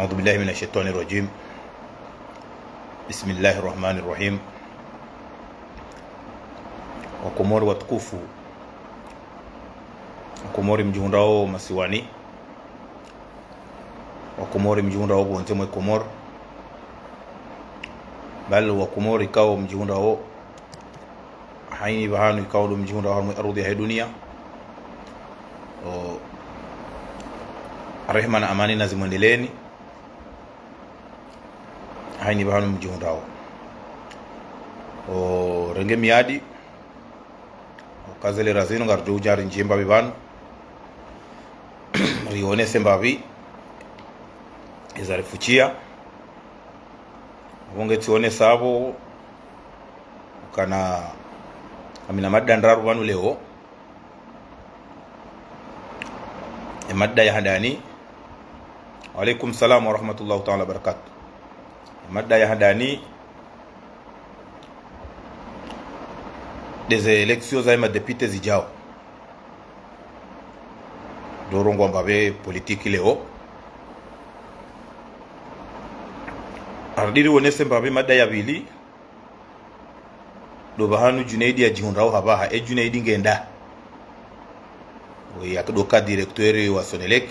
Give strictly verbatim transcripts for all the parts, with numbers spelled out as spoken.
أعوذ بالله من الشيطان الرجيم. بسم الله الرحمن الرحيم. Wakomori watukufu, Wakomori mdjihundrao masiwani, Wakomori mdjihundrao pvondze mwe Komori, bali Wakomori ikao mdjihundrao hayina pvahanu ikao ndo mdjihundrao harumwa ye ardhwi yahe dunia. O, rehema na amani nazimwendeleeni. Hayina pvahanu mdjihundrao. O, renge miadi. Uka ze lera zinu ngaridjo udja rindjie mbapvi pvanu, rionese mbapvi eza rifuchiya. Apvo nge tsionesa apvo ukana ngamina madda ndraru pvanu leo. Ye madda ya handani. Wa alaikum salam wa rahmatullahi ta'ala wa barakatuh. Ye madda ya handani, ndeze élections zahe madéputés zidjao. Ndo urongoa mbapvi politique leo. Arudi rionese mbapvi madda ya pvili. Ndo pvahanu Junaidi yadjihundrao hapvaha, e Junaidi ngenda. Oyi aka ndo ka directeur wa Sonelec.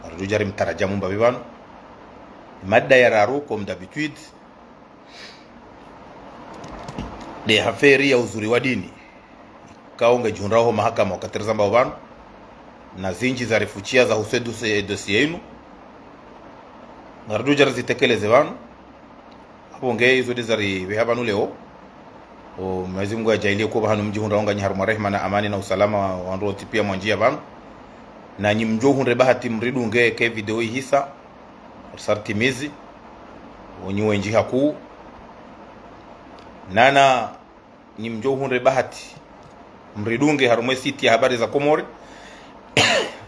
Arudi udja rimtarajamu mbapvi pvanu. Madda ya raru, comme d'habitude, nde affaire ya uzuri wa dini ikao ngedjihundrao ho mahakama wakati rizambao pvanu. Na zindji za rifuchiya zahusu e dossier, e dossier inu. Ngarudi udja rizitekeleze pvanu. Apvo nge izo nde zaripveha pvanu leo. O, Mwenyezi Mungu yadjaaliye kuwa pvahanu mdjihundrao nganyi harumwa rehema na amani na usalama, wandru wontsi piya mwandjiya pvanu. Nanyi mdjo hundre bahati mridunge eka video ihisa, risartimizi, wonyi wendji hakuu. Nanyi mdjo hundre bahati mridunge harumwa ye site ya Habari za Komori,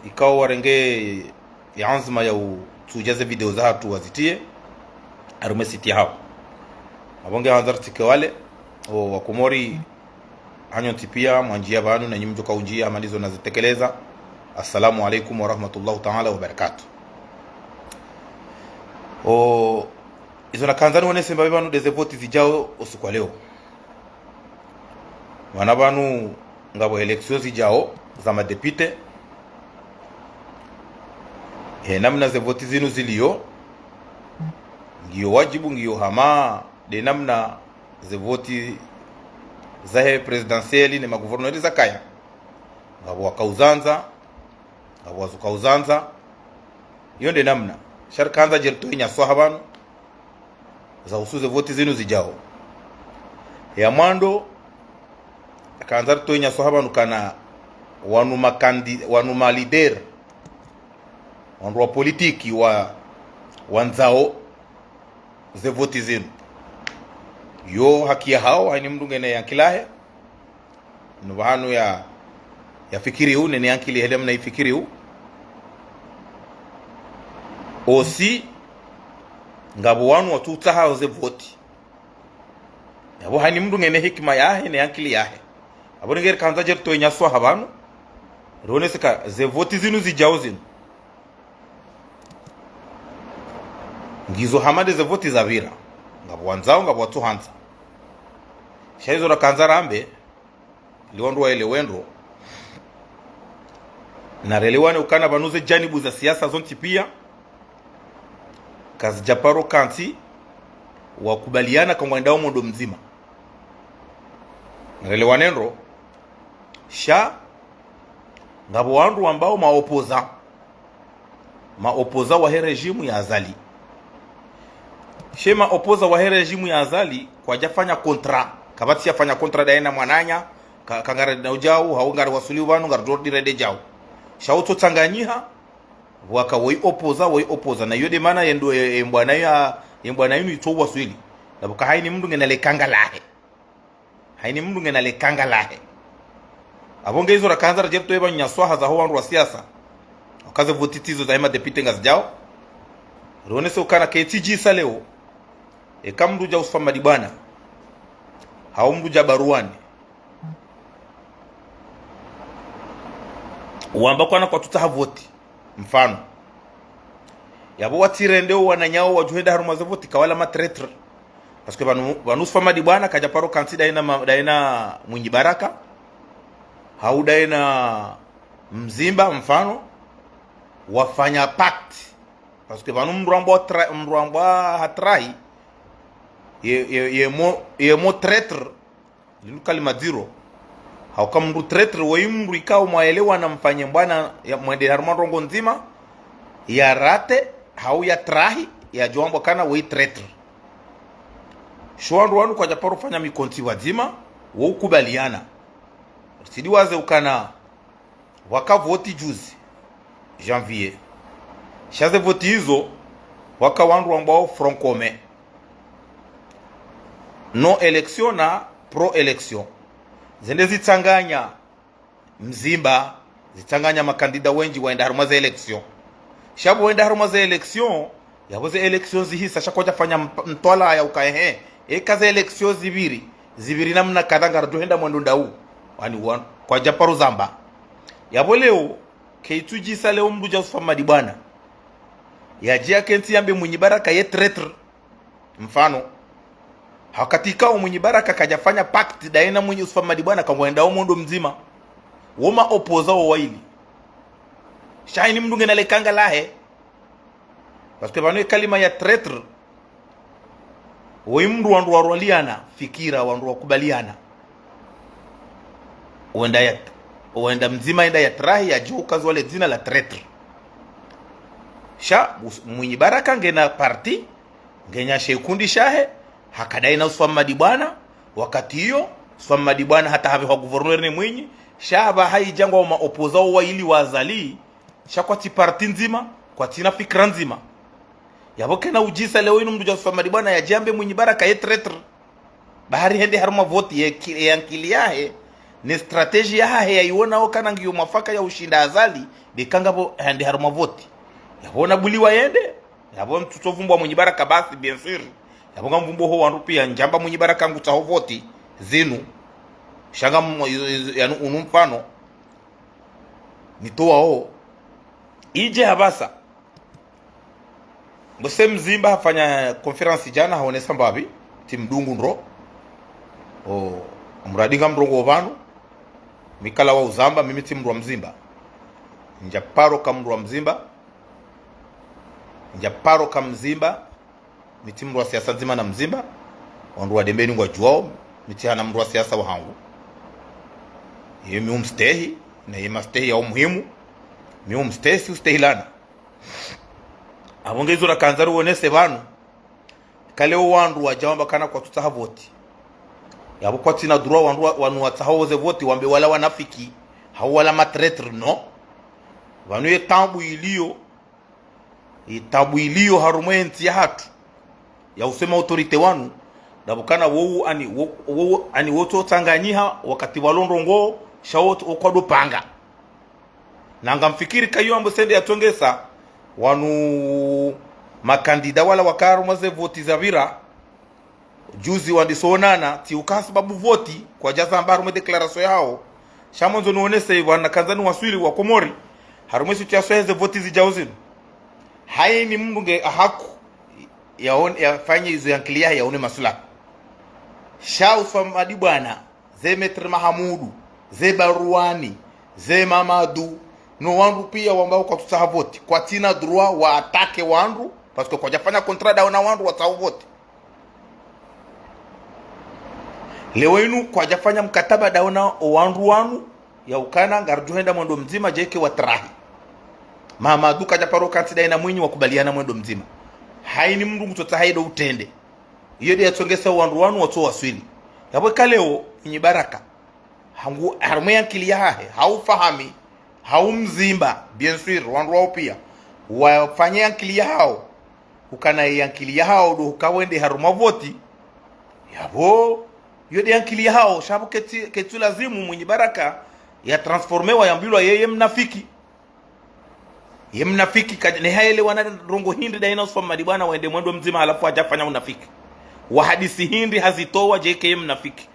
ikao warenge ye anzma ya utsudja ze video zahatru wazitiye harumwa ye site yahawo. Apvo nge handza ritsike wale, o, Wakomori hanyu ntsi piya mwandjiya pvanu, nanyi mdjo ka undjiya hama ndizo nazitekeleza. Assalamu alaikum wa rahmatullahi ta'ala wa barakatuh. O, izo nakandza nionese mbapvi pvanu ndeze voti zidjao usiku wa leo. Mana pvanu ngapvo élections zidjao za madéputés. He namna ze voti zinu ziliyo, ngiyo wadjibu, ngiyo hama nde namna ze voti zahe présidentielles ne magouverneurs zakaya. Ngapvo wakauzandza, ngapvo wazukauzandza. Iyo nde namna. Sha rikandza dje ritowe nyaswaha pvanu zahusu ze voti zinu zidjao. Ya mwando, rikandza ritowe nyaswaha pvanu kana wanu makandi-, wanu ma leaders, wandru wa politiki wa, wandzao ze voti zinu. Yo haki yahawo, hayina mndru ngena ye ankili yahe. No pvahanu ya, yafikiriyo, nene ankili hele mna ifikiriyo. Osi, ngapvo wanu watsutsaha ze voti. Yapvo hayina mndru ngena hikima yahe ne ankili yahe. Apvo nge rikandza dje ritowe nyaswaha pvanu, rionese ka ze voti zinu zidjao zinu ngizo hama ndeze voti zapvira. Ngapvo wandzao, ngapvo watsuhandza. Sha izo rakandza rambe, ili wandru waelewe ndro, na relewane ukana pvanu ze janibu za siasa zontsi piya kazidjaparo kantsi wakubaliana ka ngwendao mwendo mdzima. Na relewane ndro, sha ngapvo wandru wambao ma opposants, ma opposants wahe régime ya Azali. She ma opposants wahe régime ya Azali kwadjafanya contrat. Kapvatsi yafanya contrat ndaye na mwananya, ka-, ka ngari na udjao, hau ngari wasuli pvanu, ngari djorudi rende djao. Sha utsotsanganyiha, waka woyi opposant, woyi opposant. Na iyo nde mana yendo, ye, ye mbwana ya, ye mbwana yinu itso waswili. Na pvoka hayina mndru ngena le kanga lahe. Hayina mndru ngena le kanga lahe. Apvo nge izo rakandza radje ritowe pvanu nyaswaha zaho wandru wa siasa, uka ze voti tsizo zahe madéputés ngazidjao. Rionese ukana ketsi djisa leo, eka mndru dja usufama ndi bwana, hau mndru dja baruwani, wamba kwana kwatsutsaha voti. Mfano, Yapvo watsirende wo wananyawo wadjuhenda harumwa ze voti ka wala ma traître. Parce que pvanu, pvanu Swafa Madibwana kadja paro kantsi daina ma-, daina Mwinyi Baraka, hau daina Mzimba mfano, wafanya pacte. Parce que pvanu mndru ambwa tra-, mndru ambwa hatrahi, ye, ye, ye mot, ye mot traître, linu kalima dziro. Hauka mndru traître, woyi mndru ikao mwaelewana mfanye mbwana ya mwende harumwa ndrongoo ndzima, ya rate, hau ya trahi, yadjo ambwa kana woyi traître. Sho wandru wanu kwadja paro fanya mikontsi pvwadzima, wo ukubaliana. Tsi diwaze ukana, pvwaka voti juzi, janvier. Sha ze voti izo, pvwaka wandru wambwao Front Commun. Non élection na pro élection. Zende zitsanganya Mzimba, zitsanganya makandida wendji waenda harumwa ze élection. Sha pvo waenda harumwa ze élection, yapvo ze élection zihisa sha kwadja fanya mp-, mtwalaa ya uka ehe, eka ze élection zipviri, zipviri namna kadha ngaridjo henda mwendo ndau. Wani wan-, kwadja paro zamba. Yapvo leo, ketsudjisa leo mndru dja Swafa Madibwana yadje yakentsi yambe Mwinyi Baraka ye traître. Mfano, hawakati ikao Mwinyi Baraka kadja fanya pacte daina Mwinyi Swafa Madibwana kangwendao mwendo mdzima. Wo ma opposants wo waili. Sha hayini mndru ngena le kanga lahe. Parce que pvanu ye kalima ya traître, woyi mndru wandru warwaliana fikira, wandru wakubaliana. Wenda ya, wenda Mzimba yenda ya trahi, yadjo ukazwa le dzina la traître. Sha, us-, Mwinyi Baraka ngena parti, ngena she kundi shahe, haka daina Swafa Madibwana, wakati iyo, Swafa Madibwana hata hapvehwa gouverneur ne Mwinyi, sha pvaha idjangwa wo ma opposants wo waili wa Azali, sha kwatsi parti ndzima, kwatsina fikira ndzima. Yapvo kena udjisa leo inu mndru dja Swafa Madibwana yadje yambe Mwinyi Baraka ye traître. Bahari hende harumwa voti ye ki-, ye ankili yahe, ne stratégie yahahe yayiwonao kana ngiyo mwafaka ya ushinda Azali, be kanga pvo hende harumwa voti. Yapvo na buliwa yende, yapvo mtsutso vumbwa Mwinyi Baraka basi, bien sûr. Yapvo ngamvumbo ho wandru pia, ndjamba Mwinyi Baraka ngutsaho voti, zinu. Sha nga mwa-, yanu unu mfano, nitowao. Idje hapvasa. Mbuze Mzimba hafanya conférence djana haonesa mbapvi, tsi mdungu ndro. O, mradi ngamrongoo pvanu, mi kala wa uzamba, mimi tsi mndru wa Mzimba. Ndja paro ka mndru wa Mzimba. Ndja paro ka Mzimba. Mi tsi mndru wa siasa ndzima na Mzimba. Wandru wa Dembeni ngwadjuwao, mi tsi hana mndru wa siasa wahangu. Ye mi umstehi, na ye mastehi ya umuhimu. Mi umstehi, si ustehilana. Apvo nge izo rakandza riwonese pvanu. Kale wo wandru wadja wamba kana kwatsutsaha voti. Yapvo kwatsina droit wandru wa-, wanu watsaha wo ze voti wambe wala wanafiki, hau wala ma traître, non. Pvanu ye tabu iliyo, ye tabu iliyo harumwa ye ntsi yahatru, ya usema autorité wanu, ndapvo kana wowu ani, wo-, wowu ani wotso tsanganyiha wakati pvwalo ndrongoo, sha wo-, wo kwado panga. Na ngamfikiri ka iyo ambo sende yatsongesa, wanu makandida wala waka harumwa ze voti zapvira, juzi wandisa onana, tsi uka ha sababu voti, kwadja zamba harumwa ye déclaration yahawo. Sha ngamwandzo niwonese, wana kandza ni waswili wa Komori, harumwa ye situation yahe ze voti zidjao zinu. Hayini mndru nge ahaku, yaone, yafanye izo ye ankili yahe yaone maslaha. Sha Uswamadi bwana, ze Maître Mahamudu, ze Baruani, ze Mamadu, no wandru pia wambao kwatsutsaha voti, kwatsina droit wa attaquer wandru, parce que kwadjafanya contrat dawo na wandru watsaho voti. Leo inu kwadjafanya mkataba dawo na o wandru wanu, ya ukana ngaridjo henda mwendo mdzima djeke watrahi. Mamadu kadja paro kantsi daye na Mwinyi wakubaliana mwendo mdzima. Hayini mndru ngutsotsaha ido utrende. Iyo de yatsongesa wandru wanu watso waswili. Yapvo eka leo, Mwinyi Baraka, hangu, harumwa ye ankili yahahe, hau Fahami, hau Mzimba, bien sûr, wandru wawo pia, wafanye ankili yahawo, ukana ye ankili yahawo do uka wende harumwa voti, yapvo, iyo de ankili yahawo, sha pvo ketsi, ketsu lazimu Mwinyi Baraka ya transformewa yambilwa yeye mnafiki. Ye mnafiki kadja, ne hayelewana ndrongo hindri daye na Uswamadi bwana wende mwendo mdzima halafu hadjafanya unafiki. Wahadisi hindri hazitowa djeke ye mnafiki.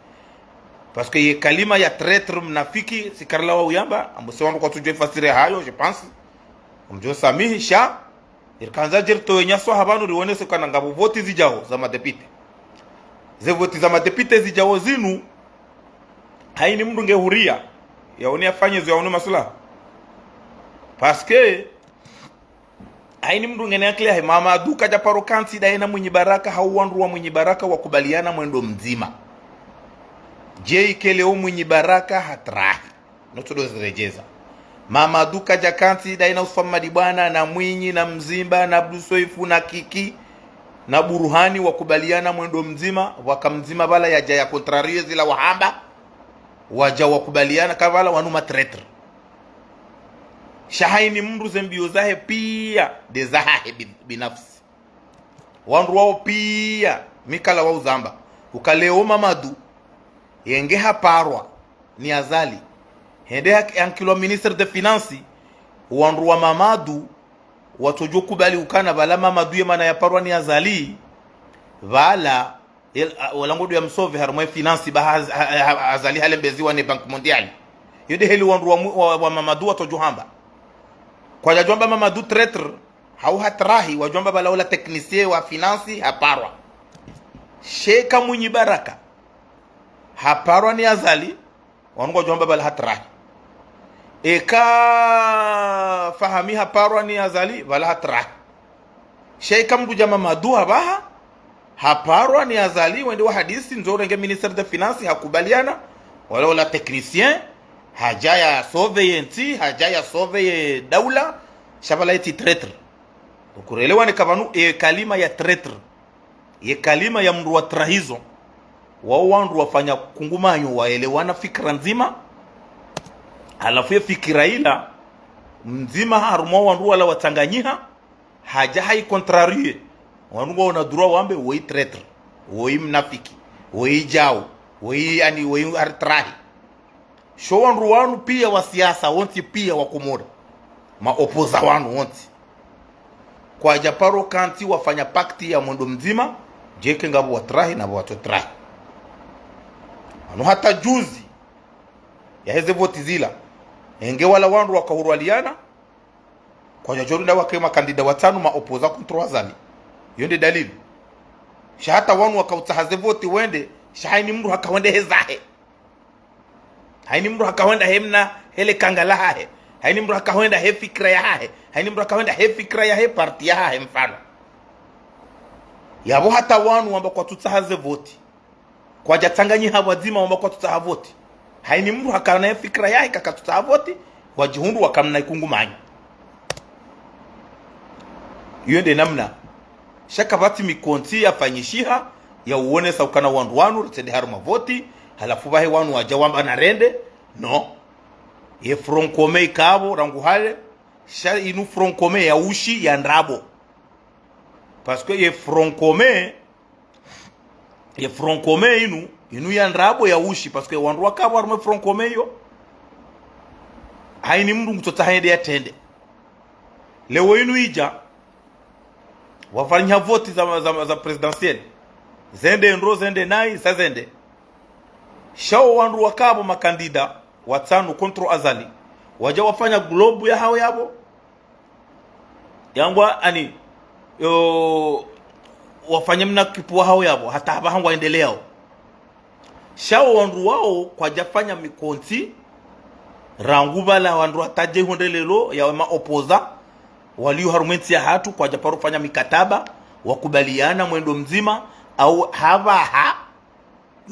Parce que ye kalima ya traître mnafiki, si karila wa uyamba, ambo se wandru kwatsudjuwa ifasiri hayo, je pense. Ngamdjo samihi, sha, Rikandza dje ritowe nyaswaha pvanu riwonese ukana ngapvo voti zidjao za madepite. Ze voti za madepite zidjao zinu, haini mndru nge huria yaone yafanye zo yaone masulaha. Parce que haini mndru ngena akili yahe. Mamadu kadja paro kantsi daye na Mwinyi Baraka, hau wandru wa Mwinyi Baraka wakubaliana mwendo mdzima. Dje ike leo Mwinyi Baraka hatrahi, no tsodo ziredjeza. Mamadu kadja kantsi daye na Usman Madibwana, na Mwinyi, na Mzimba, na Abdu Soifu, na Kiki, na Buruhani wakubaliana mwendo mdzima, waka mdzima pvala yadja ya contrarier zila wahamba, wadja wakubaliana ka pvala wanu ma traître. Sha haini mndru ze mbio zahe pia nde zahahe bi-, binafsi. Wandru wao pia mi kala wauzamba uka leo Mamadu yenge haparwa ni Azali, hende ha-, hankilwa ministre de finance, wandru wa Mamadu watsodjo kubali ukana pvala Mamadu ye mana yaparwa ni Azali, pvala el-, a-, wala ngodo ya msove harumwa finance ba ha-, ha-, ha-, Azali halembeziwa ne Banque Mondiale. Yo nde heli wandru wa, mu-, wa, wa Mamadu watsodjo hamba. Kwadjadjo amba Mamadu traître, hau hatrahi, wadjo amba pvala ola technicien wa finance haparwa. Sha eka Mwinyi Baraka haparwa ni Azali, wanu ngwadjo amba pvala hatrahi. Eka Fahami haparwa ni Azali, pvala hatrahi. Sha eka mndru dja Mamadu hapvaha, haparwa ni Azali, wende wahadisi, ndzo urenge ministre de finance, hakubaliana, wala ola technicien, hadja ya sauver ye ntsi, hadja ya sauver ye daula, sha pvala yetsi traître. Donc, relewane ka pvanu, e kalima ya traître, ye kalima ya mndru wa trahison, wao wandru wafanya kungumanyo, waelewana fikira ndzima, halafu ye fikira ila ndzima harumwa wandru wala watsanganyiha, hadja hayi contrarier. Wanu ngwaona droit wambe, woyi traître, woyi mnafiki, woyi djau, woyi ani, woyi hatrahi. Sho wandru wanu pia wa siasa wontsi pia wa Komori, ma opposant wanu wontsi, kwadja paro kantsi wafanya pacte ya mwendo mdzima, dje ike ngapvo watrahi na pvo watsotrahi. Wanu hata juzi, yaheze voti zila, enge wala wandru wakahurwaliana, kwadjadjo rinda wake makandida watsanu ma opposant contre Azali. Yo nde dalili. Sha hata wanu wakautsaha ze voti wende, sha haini mndru hakahwenda hezahe. Haini mndru hakahwenda he mna hele kanga lahahe. Haini mndru hakahwenda he fikira yahahe. Haini mndru hakahwenda he fikira yahe parti yahahe mfano. Yapvo hata wanu wamba kwatsutsaha ze voti, kwadjatsanganyiha pvwadzima wamba kwatsutsaha voti. Haini mndru hakana ye fikira yahe ka katsutsaha voti, wadjihundru wakamna ikungumanyo. Iyo nde namna. Sha kapvatsi mikontsi yafanyishiha, ya uonesa ukana wandru wanu ritsende harumwa voti, halafu pvahe wanu wadja wamba narende, no. Ye Front Commun ikapvo rangu hale, sha inu Front Commun ya ushi ya ndrabo. Parce que ye Front Commun, ye Front Commun inu, inu ya ndrabo ya ushi, parce que wandru wakapvo harumwa Front Commun iyo, haini mndru ngutsotsaha yende yatrende. Leo inu idja, wafanyiha voti za, za, za présidentielle. Zende ndro, zende nayi, sa zende. Sha wo wandru wakapvo makandida watsanu contre Azali, wadja wafanya globe yahawo yapvo. Yangwa ani, yo, wafanye mnakipu wahawo yapvo, hata hapvaha ngwaendeleyao. Sha wo wandru wao kwadjafanya mikontsi, rangu pvala wandru hata dje ihundre lelo, yawe ma opposant, walio harumwa entsi yahatru, kwadjaparo fanya mikataba, wakubaliana mwendo mdzima, au hapvaha,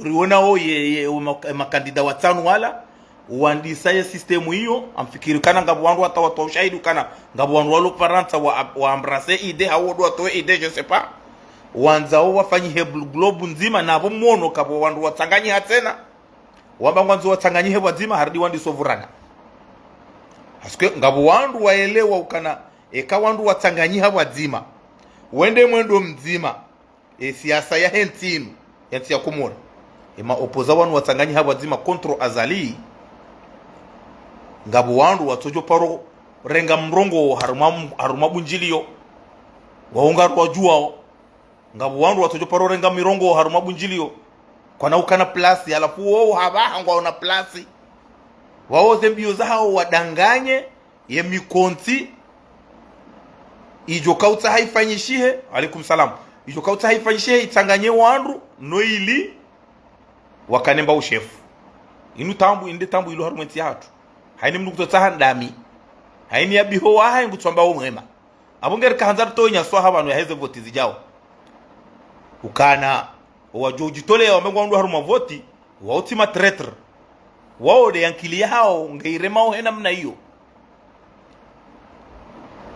riwona wo ye, ye, wo mak-, makandida watsanu wala, wandisa ye système iyo, ngamfikiri ukana ngapvo wandru hata watowa ushahidi ukana, ngapvo wandru walo Farantsa wa, wa embrasser idée, hau ndo watowe idée, je sais pas. Wandzao wafanyihe bl-, globe ndzima, na pvo mwono kapvo wandru watsanganyiha tsena. Wamba ngwandzo watsanganyihe pvwadzima, harudi wandiso vurana. Parce que ngapvo wandru waelewa ukana, eka wandru watsanganyiha pvwadzima, wende mwendo mdzima, e siasa yahe ntsi inu, ya ntsi ya Komori, e ma opposant wanu watsanganyiha pvwadzima contre Azali, ngapvo wandru watsodjo paro renga mrongoo harumwa, harumwa bundjilio, wawo ngari wadjuwao. Ngapvo wandru watsodjo paro renga mirongoo harumwa bundjilio, kwana ukana place, halafu wowo hapvaha ngwaona place. Wawo ze mbio zahawo wadanganye, ye mikontsi, Idjo kautsaha ifanyishihe, alaikum salam. Idjo kautsaha ifanyishihe, itsanganye wandru, no ili, wakane mba ushefu. Inu taabu, inde taabu ilo harumwa entsi yahatru. Haini mndru kutsotsaha ndami. Haini ya biho wahahe ngutsoamba wo mwema. Apvo ngeri kahandza ritowe nyaswaha pvanu yaheze voti zidjao. Ukana, owadjo udjitoleya wambe ngwandru harumwa voti, wao tsi ma traître. Wao nde yankili yahao ngeiremao he namna iyo.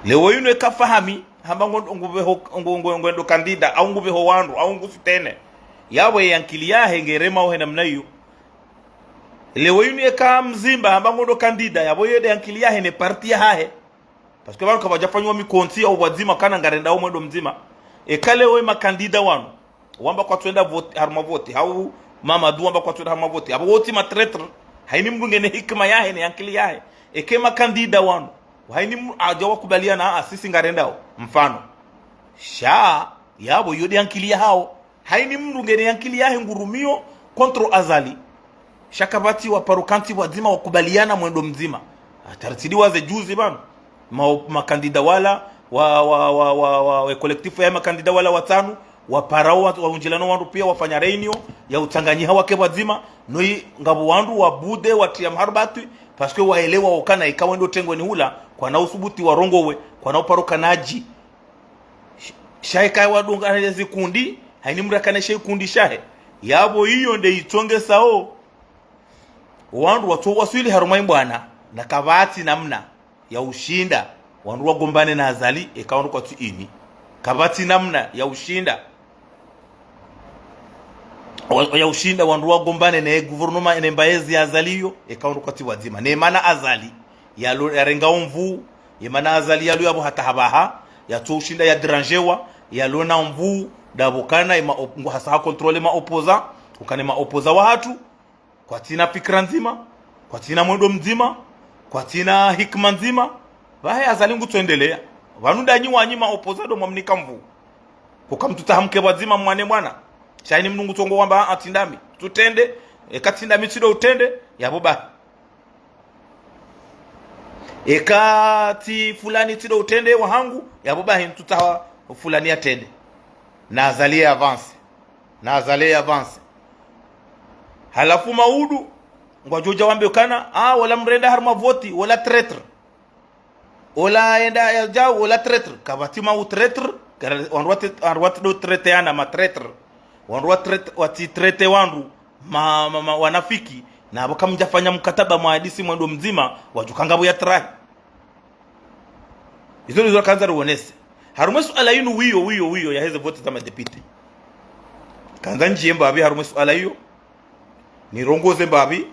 Leo inu eka Fahami, hamba ngo-, ngupveho, ngo-, ngo-, ngwendo kandida, au ngupveho wandru, au ngu soutenir. Yapvo ye yankili yahe ngeiremao he namna iyo. Leo inu eka Mzimba, hamba ngondo kandida, yapvo iyo nde yankili yahe ne parti yahahe. Parce que pvanu kapvadjafanyiwa mikontsi ya upvwadzima kana ngarendao mwendo mdzima. Eka leo ye makandida wanu wamba kwatsuenda voti, harumwa voti, hau Mamadu wamba kwatsuenda harumwa voti. Apvo wo tsi ma traître, haini mndru ngena hikima yahe ne yankili yahe. Eka ye makandida wanu, haini mndru adja wakubaliana, a, sisi ngarendao. Mfano. Sha, yapvo iyo nde yankili yahao. Haini mndru ngena yankili yahe ngurumiyo contre Azali. Sha kapvatsi waparo kantsi pvwadzima wakubaliana mwendo mdzima. Hata ritsidjuwa ze juzi pvanu. Ma-, makandida wala, wa, wa, wa, wa, wa, we collectif ya makandida wala watsanu, waparao wa, waundjilana wandru pia wafanya réunion, ya utsanganyiha wake pvwadzima, no i ngapvo wandru wabude, watria mharibatwi, parce que waelewa okana ika wendo tengweni hula, kwana usubuti warongowe, kwana uparo kanadji. Sh-, sha eka wadunga ne zikundi, haini mndru akane she ikundi shahe. Yapvo iyo nde itsongesao wandru watso waswili harumwa imbwana, na kapvatsi namna ya ushinda wandru wagombane na Azali, eka wandru kwatsu ini. Kapvatsi namna ya ushinda. Wa-, ya ushinda wandru wagombane ne gouvernement ene mba yezi ya Azali iyo, eka wandru kwatsi pvwadzima. Ne mana Azali, yalo, yarenga omvu, ye mana Azali yalo yapvo hata hapvaha, yatso ushinda ya dérangewa, yalo na omvu, ndapvo kana, ema op-, ngu hasa ha contrôler ma opposant, ukane ma opposant wahatru, kwatsina fikira ndzima, kwatsina mwendo mdzima, kwatsina hikima ndzima, pvahe Azali ngutsoendeleya. Pvanu ndanyi wanyi ma opposant ndo mwamnika mvu. Koka mtsutsaha mke pvwadzima mwane mwana. Sha haini mndru ngutsongo wamba, a, tsi ndami. Tsutrende, eka tsi ndami tsindo utrende, yapvo bahi. Eka tsi fulani tsindo utrende wahangu, yapvo bahi mtsutsaha fulani yatrende. Na Azali ya avance. Na Azali ya avance. Halafu maudu, ngwadjo udja wambe ukana, a, wola mrenda harumwa voti, wola traître. Wola enda yadjao, wola traître. Kapvatsi ma u traître, kara-, wandru wati, wandru wati ndo traître yana ma traître. Wandru wa traître, wati traître wandru, ma, ma, ma, wanafiki, na apvo kamdjafanya mkataba mwa hadisi mwendo mdzima, wadjuka ngapvo ya trahi. Izo ndizo kandza riwonese. Harumwa suala inu wiyo, wiyo, wiyo, yaheze voti za madepite. Kandza ndjiye mbapvi harumwa suala iyo. Nirongoze mbapvi,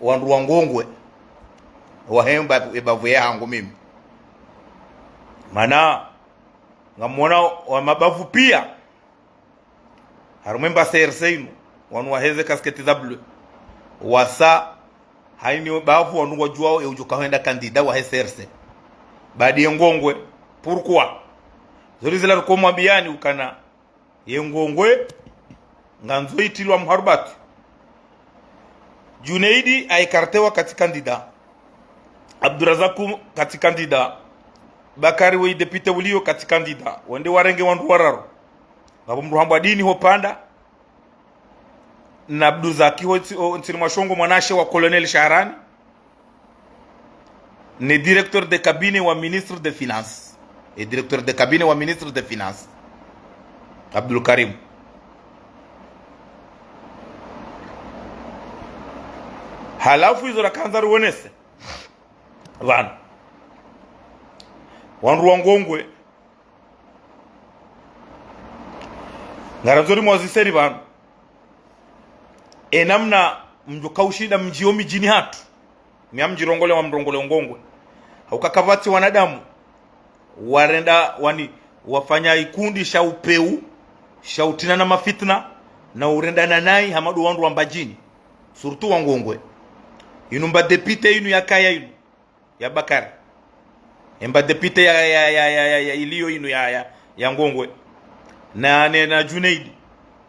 wandru wa Ngongwe, wahe mba-, ebavu yahangu mimi. Mana, ngamwona wa mabavu pia. Harumwa emba C R C inu, wanu waheze casquette za bleu. Wasa, haini bavu wanu wadjuwao ye udjo kahwenda candidat wahe C R C. Badi ye Ngongwe, pourquoi? Zori zila ruko mwambiyani ukana, ye Ngongwe, ngandzo itrilwa mharibatwi. Junaidi a écartewa katsi candidat. Abdurazaku katsi candidat. Bakari we député uliyo katsi candidat. Wende warenge wandru wararu. Ngapvo mndru hambwa Dini Hopanda. Na Abduzaki ho ntsi-, ho ntsini mwa shongo mwanashe wa Colonel Shaharani. Ne directeur de cabinet wa ministre de finances. E directeur de cabinet wa ministre de finances. Abdul Karim. Halafu izo rakandza riwonese. Pvanu. Wandru wa Ngongwe. Ngarandzo rimwaziseni pvanu. E namna mdjo kaushinda mdjiyo midjini hatru. Mia mdjirongole wa mrongole Ngongwe. Hauka kapvatsi wanadamu. Warenda wani wafanya ikundi sha upeu, sha utrina na mafitna, na urenda na nayi hama ndo wandru wa Mbadjini. Surtout wa Ngongwe. Inu mba député inu yakaya inu. Ya Bakari. Emba député ya, ya, ya, ya, ya, ya iliyo inu ya, ya, ya Ngongwe. Na, ne, na Junaidi.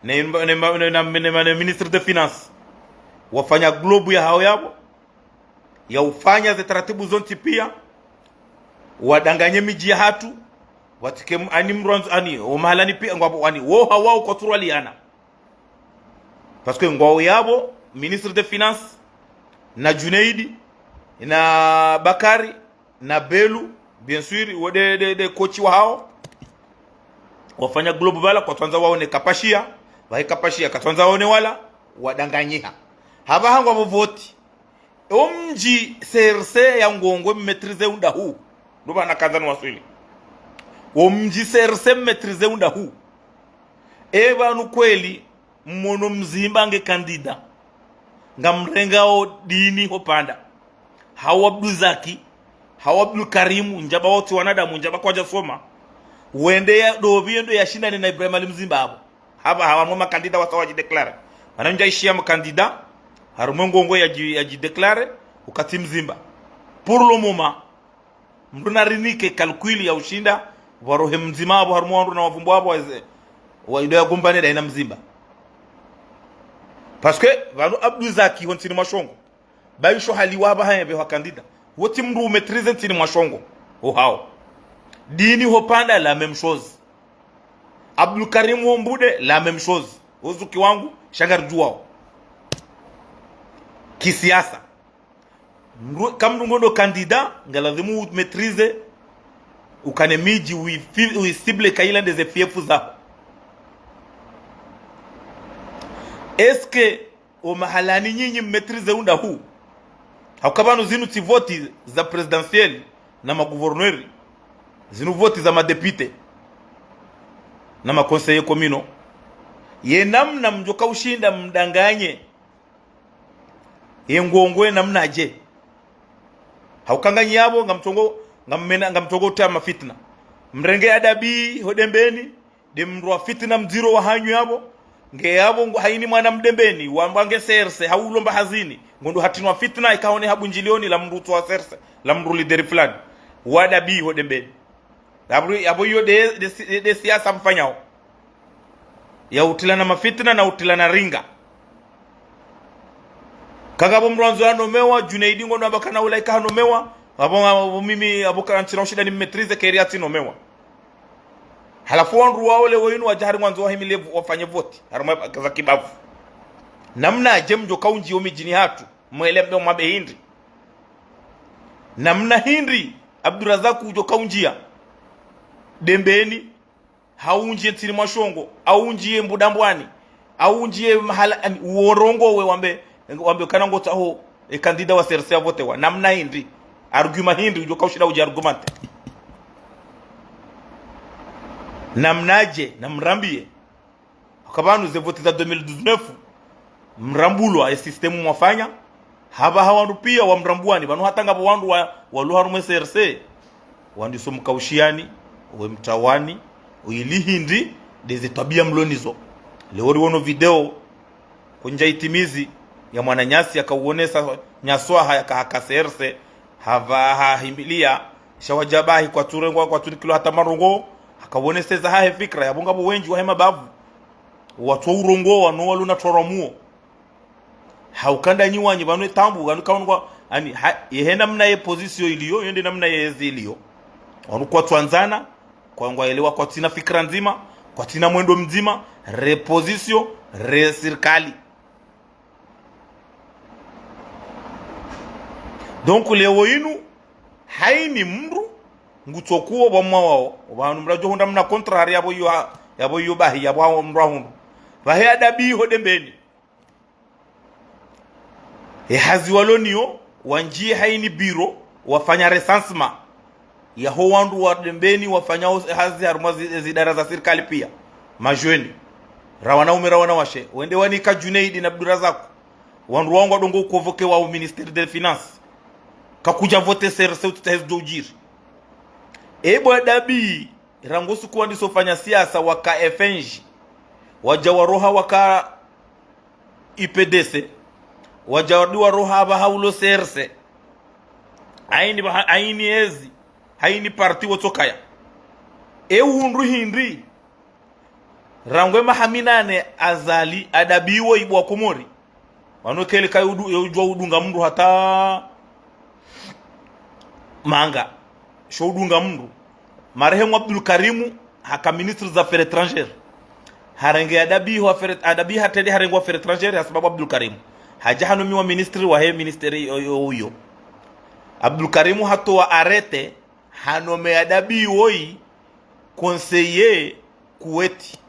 Ne, ne, ne, na, ne, ne, ne ministre de finances. Wafanya globe yahao yapvo. Ya ufanya ze taratibu zontsi pia. Wadanganye midji yahatru, watsike m-, ani mrwandzo, ani, o mahalani pia ngwapvo, ani, wo hawao kwatsurwaliana. Parce que ngwao yapvo, ministre des finances, na Junaidi, na Bakari, na Belu, bien sûr, wo nde, nde, nde coach wahao. Wafanya globe pvala, kwatsandza waone Kapashia, pvahe Kapashia, katsandza waone wala, wadanganyiha. Hapvaha ngwapvo voti. Omdji C R C ya Ngongwe mmaîtrisé undahu. Ndo pvanu nakandza niwaswili. Omdji C R C mmaîtrisé undahu. E pvanu kweli, mmono Mzimba nge candidat. Ngamrengao Dini Hopanda. Hau Abduzaki. Hau Abdul Karimu. Ndjapvo wotsi wanadamu, ndjapvo kwadjasoma. Wende ya, ndopvi yendo yashindane na Ibrahim Ali Mzimba apvo. Hapvaha harumwa makandida wasa wadjidéclaré. Mana ndjaishiya mkandida, harumwa Ngongwe yadji, yadjidéclaré, uka tsi Mzimba. Pour le moment, mndru narinike calcul ya ushinda, pvwarohe Mzimba apvo harumwa wandru nawapvumbwa apvo weze, wa ido yagombane dayi na Mzimba. Parce que, pvanu Abduzaki ho ntsini mwa shongo. Baisho haliwa apvaha yepve hwa candidat. Wotsi mndru umaîtrisé ntsini mwa shongo. Ohao. Dini Hopanda la même chose. Abdul Karim Wombude la même chose. Ozuki wangu, sha ngaridjuwao. Kisiasa. Mndru, ka mndru ngondo candidat, ngalazimu umaîtrisé, ukane midji, uifi-, uiciblé kaila ndeze fief zaho. Est-ce que o mahalani nyinyi mmaîtrisé undahu? Hauka pvanu zinu tsi voti za présidentielle na magouverneur, zinu voti za madéputé na maconseillers communaux. Ye namna mdjoka ushinda mdanganye ye Ngongwe namnadje? Hauka nganyi yapvo ngamtsongo, ngammena, ngamtsongo uta mafitna. Mrenge Adabi ho Dembeni, nde mndru wa fitna mdziro wahanyu yapvo. Nge yapvo ngu-, haini mwana Mdembeni, wambwa nge C R C, hau ulomba hazini. Ngondo hatinwa fitna, ikahone habundjilioni la mndru tsu wa C R C, la mndru leader fulani. Wa Adabi ho Dembeni. Yapvo, yapvo iyo nde, nde si-, nde siasa mfanyao. Ya utilana mafitna na utilana ringa. Kaka apvo mndru wandzo hanomewa, Junaidi ngono apvo kana ulaika hanomewa, apvo nga-, apvo mimi, apvo kana ntsina ushinda nimmaîtrisé, keri atsinomewa. Halafu wandru wao leo inu wadja hari ngwandzo wahimile vo-, wafanye voti, harumwa za kibavu. Namnadje mdjoka undji omidjini hatru, mwele mbe mwambe hindri. Namna hindri, Abdurazaku udjoka undjia Dembeni, hau undjie ntsini mwa shongo, hau undjie Mbudambwani, hau undjie mahala, ani, uworongowe wambe, wambe kana ngotsaho, e candidat wa C R C avotewa. Namna hindri, argument hindri, udjoka ushinda udji argumenté. Namnadje, namrambie. Haka pvanu ze voti za deux mille dix-neuf, mrambulwa e système mwafanya, hapvaha wandru pia wamrambuani, pvanu hata ngapvo wandru wa, walo harumwa C R C, wandru iso mkaushiani, we mtawani, ili hindri, ndeze twabia mlo nizo. Leo riwono video, kondja itimizi, ya mwananyasi, yakauonesa, nyaswaha, yaka haka C R C, hapvaha himbilia, sha wadjabahi kwatsurengwa, kwatsunikilwa hata marongo, hakawoneseza hahe fikira, yapvo ngapvo wendji wahe mabavu. Watso urongowa no walo na toromuo. Hauka ndanyi wanyi pvanu etambu, pvanu kaunwa, ani, ha, yehe namna ye position iliyo, yende namna ye ezi iliyo. Wanu kwatsuandzana, kwa ngwaelewa kwatsina fikira ndzima, kwatsina mwendo mdzima, re position, re sirikali. Donc, leo inu, haini mndru, ngutsokuo pvamwa wao, pvanu mradjo hundra mna contraire yapvo iyo ha-, yapvo iyo bahi, yapvo hao mndru ahundru. Pvahe Adabi ho Dembeni. E hazi walo niyo, wandjie haini bureau, wafanya recensement. Yaho wandru wa Dembeni wafanyao hazi harumwa zi-, zidara za sirikali pia. Majweni. Ra wanaume ra wanawashe. Wende wanika Junaidi na Abdurazaku. Wandru wao ngwadongo uconvoqué wao Ministère des Finances. Kakudja voté C R C utsi tahe zidjo udjiri. Ebo Adabi, rangu suku wandiso fanya siasa waka F N G. Wadja waroha waka U P D C, wadja wadi waroha apvaha ulo C R C. Haini pvaha-, haini ezi, haini parti wotsokaya. E uhundru hindri, rangu e maha minane Azali, Adabi wo ibwa Komori. Wanu kele kayi udu-, ye udjua udunga mndru hata manga. sho udunga mndru. Marehemu Abdul Karimu haka ministre za affaires étrangères. Harenge Adabi ho affaires, Adabi hatrende harenge affaires étrangères ha sababu Abdul Karimu. Hadja hanomiwa ministre wahe ministère yo, yo, uyo. Abdul Karimu hatowa arrêté, hanome Adabi woyi conseiller Kuweti.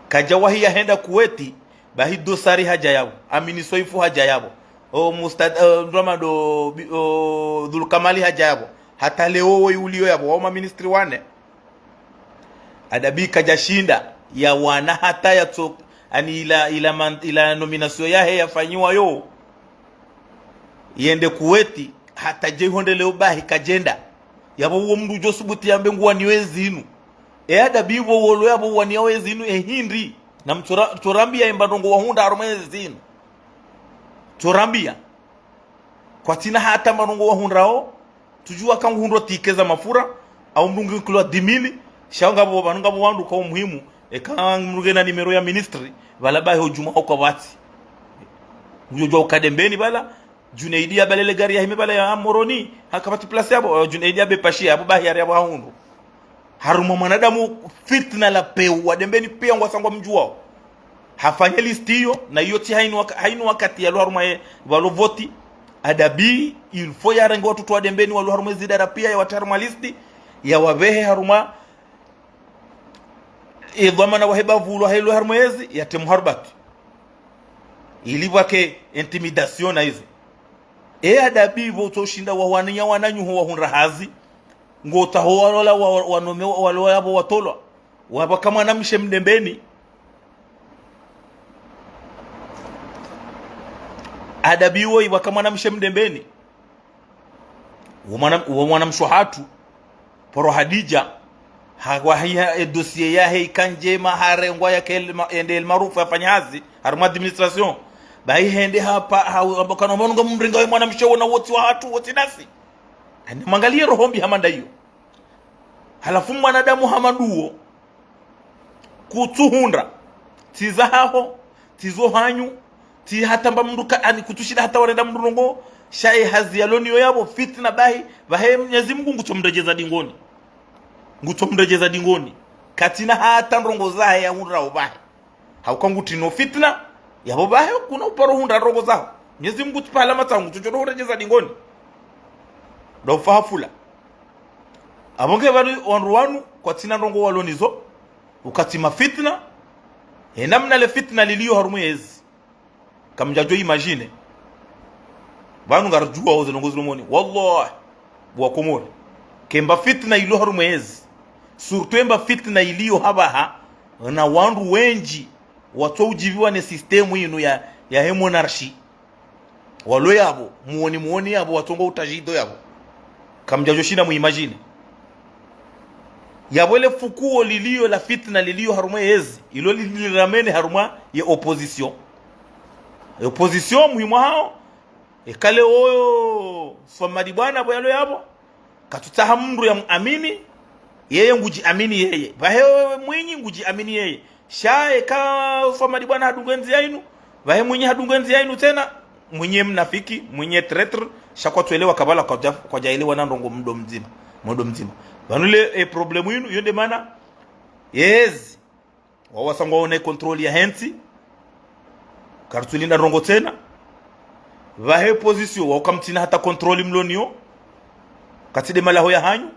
Kadja wahi yahenda Kuweti, bahi Dosari hadja yapvo, Amini Soifu hadja yapvo, o Mustad-, o, ndrwamado, bi-, o, Dhulkamali hadja yapvo. Hata leo woyi uliyo yapvo, wao maministri wane. Adabi kadja shinda, yawana hata yatso-, ani ila, ila man-, ila nomination yahe yafanyiwa yo. Yende Kuweti, hata dje ihonde leo bahi kadjenda. Yapvo uwo mndru udjo subuti yambe nguwaniyo ezi inu. E Adabi pvo wolo yapvo uwaniya ezi inu e hindri. Na mtsorambiya emba ndrongo wahundra harumwa ezi inu. Tsorambiya. Kwatsina hata mba ndrongo wahundrao, tsudjuwa ka nguhundro ticket za mafura, au mndru ngu kilo dix mille, sha ngapvo pvanu ngapvo wandru kwa umuhimu, eka mndru ngena numéro ya ministre, pvala bahi ho djumwa ho kapvatsi. Ngudjo djuwa uka Dembeni pvala, Junaidi yabalele gari yahime pvala ya Moroni, ha kapvatsi place yapvo, Junaidi yabe pashiya yapvo bahi yari yapvo hahundru. Harumwa mwanadamu fitna la pewu wa Dembeni piya ngwasangwa mdjuwao. Hafanya liste iyo, na iyo tsi hainu waka-, hainu wakati yalo harumwa ye, walo voti. Adabi, il faut yarenge watoto wa Dembeni walo harumwa ezi dara piya yawatriye harumwa liste, yawapvehe harumwa, e dhwamana wahe bavu ulo hahelo harumwa ezi, yatremu harubatu. Ili pvwake intimidation na izi. E Adabi pvo utsoshinda wawaniya wananyaho wahundra hazi, ngotsaho walola wa, wa, wanome wa, walola pvo watolwa. Wapvaka mwanamshe Mdembeni. Adabi woyi pvaka mwanamshe Mdembeni. Wo mwana, wo mwanamshe hatru, paro Hadidja, hawahiya e dossier yahe ika ndjema harengwa yake El Ma-, ende El Maarouf yafanya hazi, harumwa administration. Bahi hende hapva, ha, hamba kana mwanunga mringa we mwanamshe wona wotsi wahatru, wotsi nasi. Ani mwangaliye roho mbi hama nda iyo. Halafu mwanadamu hama nduwo, kutsuhundra, tsi zahaho, tsi zo hanyu, tsi hata mba mndru ka, ani kutsushinda hata warenda mndru ndrongo, sha ye hazi yalo niyo yapvo, fitna bahi, pvahe Mnyezi Mungu ngutsomredjeza dingoni. Ngutsomredjeza dingoni. Katsina hata ndrongo zahe yahundrao pvahe. Hauka ngutrino fitna, yapvo pvahe kuna uparo hundra ndrongo zaho. Mnyezi Mungu tsipvala matsangu, tsudjo huredjeza dingoni. Ndo ufa hafula. Apvo nge pvanu wandru wanu, kwatsina ndrongo walo nizo, ukatsi mafitna, e namna le fitna liliyo harumwa ezi. Kamdjadjo imagine. Pvanu ngaridjuwao ze ndrongo zilo moni. Wallahi, bo wa Komori. Kemba fitna ilo harumwa ezi. Surtout emba fitna iliyo hapvaha, na wandru wendji watso udjiviwa ne système inu ya, yahe monarchie. Walo yapvo, muoni muoni yapvo, watsongo utajido yapvo. Kamdjadjo shinda mu imagine. Yapvo le fukuo liliyo la fitna liliyo harumwa ezi, ilo liliramene harumwa ye opposition. Ye opposition muhimu hao, eka le oyo Swamadi Bwana pvo yalo yapvo, katsutsaha mndru yamuamini, yeye ngudjiamini yeye. Pvahe Mwinyi ngudjiamini yeye. Sha eka Swamadi Bwana hadunga endziya inu, pvahe Mwinyi hadunga endziya inu tsena, Mwinyi mnafiki, Mwinyi traitre, sha kwatsuelewa kabla kwadja, kwadjaelewa na ndrongo mdo mdzima, mdo mdzima. Pvanu le, e, problème inu, iyo nde mana, yezi, wao wasangwa wone contrôle yahe ntsi, karitsulinda ndrongo tsena, pvahe opposition, wao kamtsina hata contrôle mlo niyo, katsi nde malaho ya hanyu,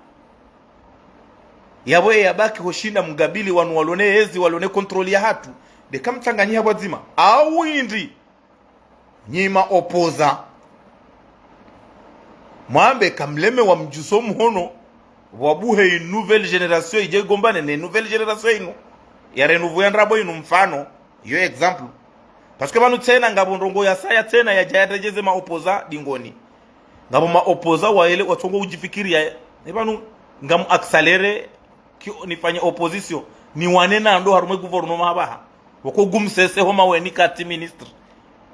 yapvo ye yabaki hoshinda mgabili wanu walo ne ezi, walo ne contrôle yahatru, nde kamtsanganyiha pvwadzima. Au indri, nyi ma opposants, mwambe kamleme wa mdjuso mhono, pvwabuhe une nouvelle génération idje igombane ne nouvelle génération inu. Ya renouveau ya ndrabo inu mfano, yo exemple. Parce que pvanu tsena ngapvo ndrongo ya saya tsena yadja yaredjeze ma opposants dingoni. Ngapvo ma opposants waele watsongo udjifikiri ya, e pvanu ngamu accélérer ki nifanye opposition, niwane nando harumwa e gouvernement hapvaha. Wako gumsese ho Maweni katsi ministre.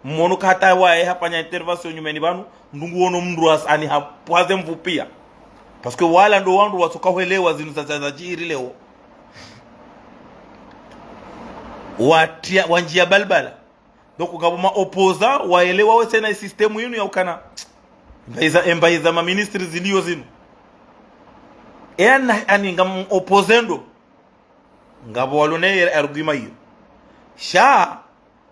Mwono ka hata waye hafanya intervention nyumeni pvanu, ndungu wono mndru as-, ani hapvaze mvu piya. Parce que wala ndo wandru watsoka hwelewa zinu za, za, zadjiri leo. Watriya, wandjiya balbala. Donc, ngapvo ma opposants, waelewa wetsena e système inu ya ukana. Embayi za, embayi za ma ministres ziliyo zinu. Ena, ani, ngam opposé ndo. Ngapvo walo ne argument iyo. Sha,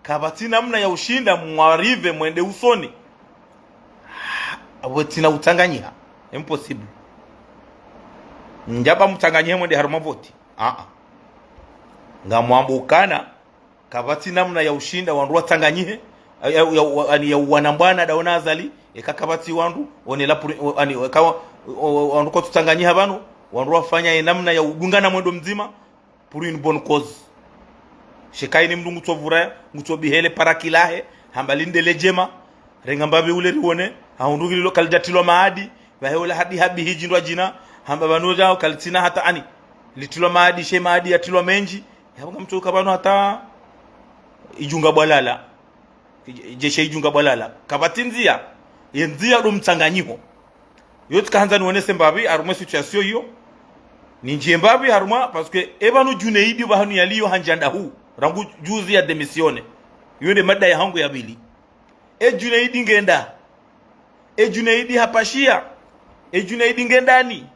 kapvatsi namna ya ushinda mwarive mwende usoni. Apvo tsina utsanganyiha. Impossible. Ndjaba mtsanganyihe mwende harumwa voti. Ah, ah. Ngamwambo ukana, kapvatsi namna ya ushinda wandru watsanganyihe, ya, ya, ya, ani ya uwana mbwana daona Azali, eka kapvatsi wandru, one la puri, o, ani, eka wa, o, o, wandru kwatsutsanganyiha pvanu, wandru wafanya ye namna ya udungana mwendo mdzima, pour une bonne cause. Sheka ini mndru ngutsovura, ngutsobihele paraki lahe, hamba linde le djema, renga mbapvi ule riwone, hahundru ngililo kalidjatilwa maadi, pvahe ula hadi habihi djindru djina, hamba pvanu djao kalitsina hata ani, litilwa maadi, she maadi yatilwa mendji, yapvo ngamtsoka pvanu hata idjunga bwalala. Dje she idjunga bwalala. Kapvatsi ndzia. Ye ndzia ndo mtsanganyiho. Iyo tsikahandza niwonese mbapvi, harumwa situation iyo. Nindjie mbapvi harumwa, parce que e pvanu Djunaidi pvahanu yaliyo handja ndahu. Rangu juzi ya démissionné. Iyo nde mada yahangu ya pvili. E Djunaidi ngenda. E Djunaidi hapashia. E Djunaidi ngendani.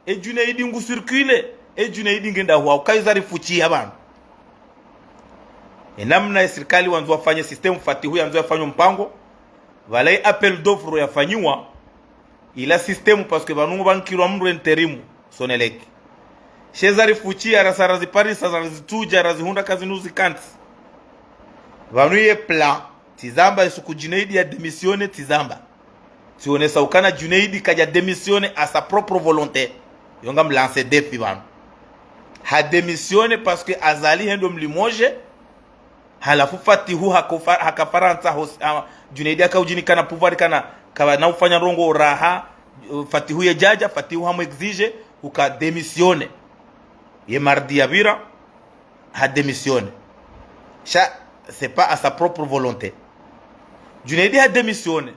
E Djunaidi ngu circulé. E Djunaidi ngenda hwa. Ukaiza rifuchiha pvanu. E namna ya sirikali wandzo wafanye système, Fatihu yandzo yafanye mpango. Pvala ye appel d'offre yafanyiwa. Ila système parce que pvanu ngupvankilwa mndru intérim, Sonelec. She za rifuchiha, rasa raziparisa, za razitsudja, razihundra kazinu zikantsi. Pvanu ye plan, tsizamba isuku Djunaidi ya démissionné, tsizamba. Tsionesa ukana Djunaidi kadja démissionné à sa propre volonté. Yo ngam lancer défi pvanu. Ha démissionné parce que Azali hendo mlimogé, halafu Fatihu hako fa-, haka Farantsa hos-, ah, Djunaidi haka udjinika na pouvoir kana, kapvana ufanya ndrongo raha, uh, Fatihu ye djadja, Fatihu hamu exigé, uka démissionné. Ye mardi yapvira, ha démissionné. Sha, c'est pas à sa propre volonté. Djunaidi ha démissionné.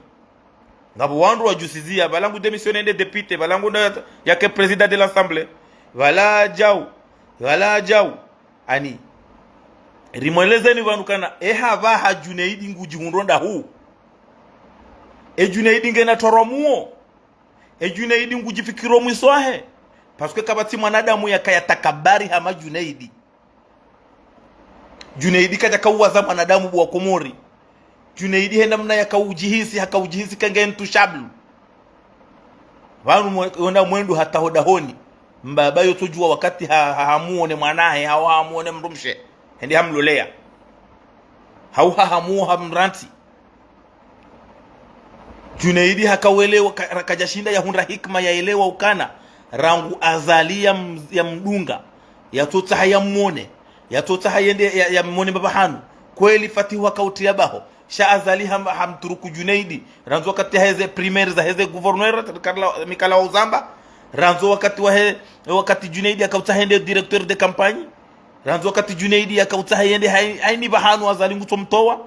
Ngapvo wandru wadjusizia, pvala ngu démissionné nde député, pvala ngu nda yake président de l'Assemblée. Pvala djau, pvala djau. Ani, rimwelezeni pvanu kana, e hapvaha Djunaidi ngudjihundro ndahu. E Djunaidi ngena torwa muo. E Djunaidi ngudjifikiro mwiso wahe. Parce que kapvatsi mwanadamu yakaya takabari hama Djunaidi. Djunaidi kadjaka uwaza mwanadamu bo wa Komori. Djunaidi he namna yaka udjihisi, haka udjihisi kenge intouchable. Pvanu mwe-, wenda mwendo hata ho dahoni. Mbaba yotsodjua wakati ha, ha, hamuone mwanahe, hau hamuone mdrumshe. Hende hamlolea. Hau ha hamuo hamrantsi. Djunaidi haka welewa, ka-, kadjashinda yahundra hikima yaelewa ukana, rangu Azali ya m-, ya mdunga, yatsotsaha ya mwone, yatsotsaha yende ya, ya mwone mbapvahanu. Kweli Fatihu haka utriya baho. Sha Azali ham-, hamturuku Djunaidi. Randzo wakati heze primaire za heze gouverneur, Karla, Mikala wa uzamba. Randzo wakati wahe, wakati Djunaidi haka utsaha yende directeur de campagne. Randzo wakati Djunaidi haka utsaha yende hai-, haini pvahanu Azali ngutsomtowa.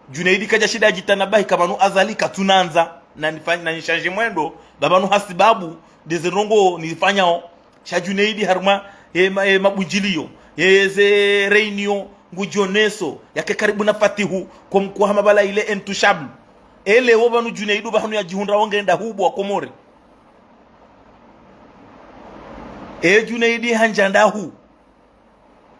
Djunaidi kadjashinda yadjitanabahi ka pvanu Azali katsunandza, na nifanye, na nishandje mwendo, ba pvanu hasibabu, ndeze ndrongo nifanyao. Sha Djunaidi harumwa, e, ma-, e, mabundjiliyo, e, ze réunion, ngudjoneso, yake karibu na Fatihu, comme quoi hama pvala il est intouchable. Ele wo pvanu Djunaidi pvahanu yadjihundra wo ngenda hu bo wa Komori. E Djunaidi handja ndahu.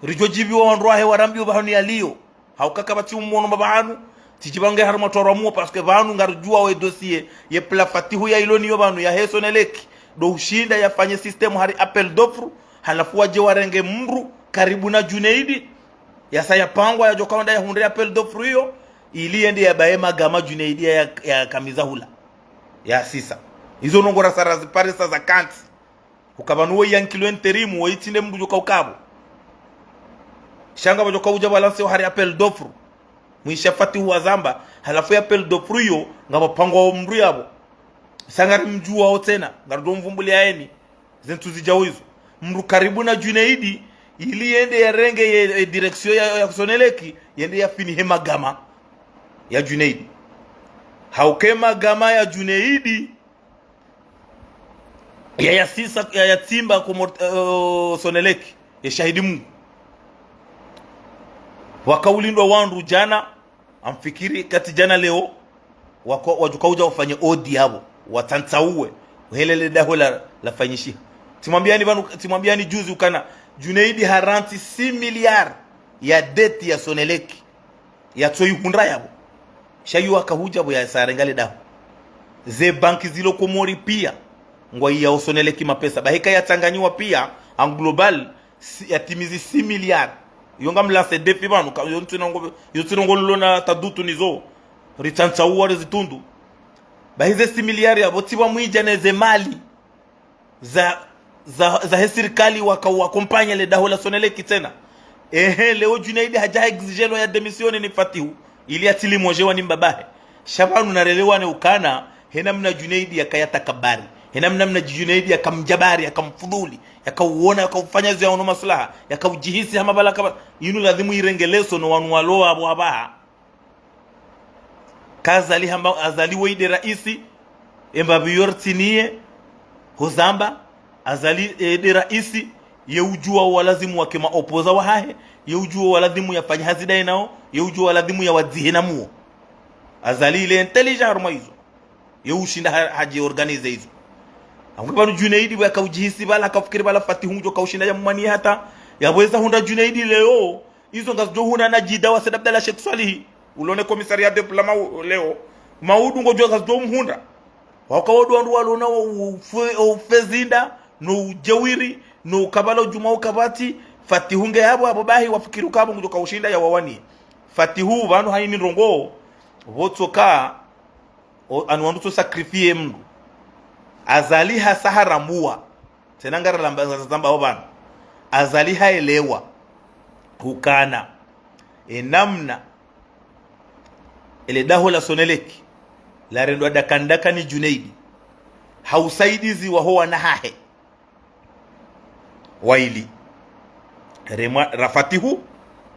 Ridjo djiviwa wandru wahe warambiwa pvahanu yaliyo. Hauka kapvatsi umwono mbapvahanu, tsidjivange harumwa torwa muo, parce que pvanu ngaridjuao ye dossier, ye plan Fatihu ya iloniyo pvanu, yahe Sonelec, ndo ushinda yafanye système hari appel d'offre, halafu wadje warenge mndru karibu na Djunaidi, yasa yapangwa yadjoka wenda yahundre appel d'offre iyo, ili yende yabaye magama Djunaidi ya, ya, ya kamiza hula. Ya sisa. Izo ndrongo rasa raziparisa zakantsi. Uka pvanu wo yankilwe intérim, wo itsinde mndru djoka ukapvo. Sha ngapvo djoka udja balancer wo hari appel d'offre. Mwisha Fatihu wazamba, halafu ye appel d'offre iyo, ngapvo pangwa wo mndru yapvo. Sha ngarimdjuao tsena, ngaridjo mvumbuliya yeni. Zentsu zidjao izo. Mndru karibu na Djunaidi, ili yende yarenge ye, ye direction ya, ya Sonelec, yende yafinihe magama ya Djunaidi. Hauka ye magama ya Djunaidi, ya, ya sisa, ya, ya tsimba Komor-, eh, Sonelec, ye shahidi Mungu. Waka ulindwa wandru djana, amfikiri kati djana leo, wako, wadjuka udja wafanye audit yapvo, watsantsauwe, uhelele daho la, lafanyishiha. Tsimwambiani pvanu, tsimwambiani juzi ukana Junaidi harantsi six milliards ya dette ya Sonelec, yatsoihundra yapvo. Sha yo akahudja pvo yasarenga le daho. Ze banki zilo Komori pia ngwaiyao Sonelec mapesa. Bahi eka yatsanganyiwa pia, en global, si, yatimizi six milliards. Yo ngam lancer défi pvanu, ka, yo ntsi nongo, yo ntsi nongo lona tadutu nizo. Ritsantsauwa rizitundu. Bahi ze six milliards yapvo tsi pvamwidja ne ze mali za, za, zahe sirikali waka, wa accompagner le daho la Sonelec tsena. Ehe, leo Junaidi hadja ha exiger loi ya démission ni Fatihu, ili yatsi limojewa ni mbabahe. Sha pvanu narelewane ukana, he namna Junaidi yakaya takabari, he namna, namna Junaidi yaka mjabari, yaka mfudhuli, yaka uona, yaka ufanya ziyaono maslaha, yaka ujihisi hama pvala kaba, inu ladhimu irenge leso no wanu walo apvo apvaha. Ka Azali hamba, Azali woyi nde raisi, emba biyor tsiniye, huzamba, Azali, eh, nde raisi, ye udjuwa walazimu wake ma opposants wahahe, ye udjuwa walazimu yafanye hazi ndaye nao, ye udjuwa walazimu yawadzihe na muo. Azali ile intelligent harumwa izo. Ye ushinda ha, hadji organiser izo. Angwe pvanu Junaidi pvo yaka ujihisi pvala, haka ufikiri pvala Fatihu ngudjo ka ushinda yamumwaniye hata, yapvo eza hundra Junaidi leo, izo ngazidjo hundra na Djida wa Said Abdallah Sheikh Swalihi, ulone commissariat de plan mau, leo. Maudu ngodjo ngazidjo mhundra. Waka wandru wandru walona u, ufe, ufezinda, no ujewiri, no ukabala udjuma ukabati, Fatihu nge yapvo, apvo bahi wafikiri uka apvo ngudjo ka ushinda yawawaniye. Fatihu, pvanu hayini ndrongo, pvo tsoka, o, anu wandru tso sacrifier mndru. Azali hasa harambua. Tsena ngarilamba, ngarizamba opvanu. Azali haelewa. Hukana. E namna. Ele daho la Sonelec. Larendwa dakandaka ni Junaidi. Ha usaidizi waho wana hahe. Waili. Remwa, ra Fatihu,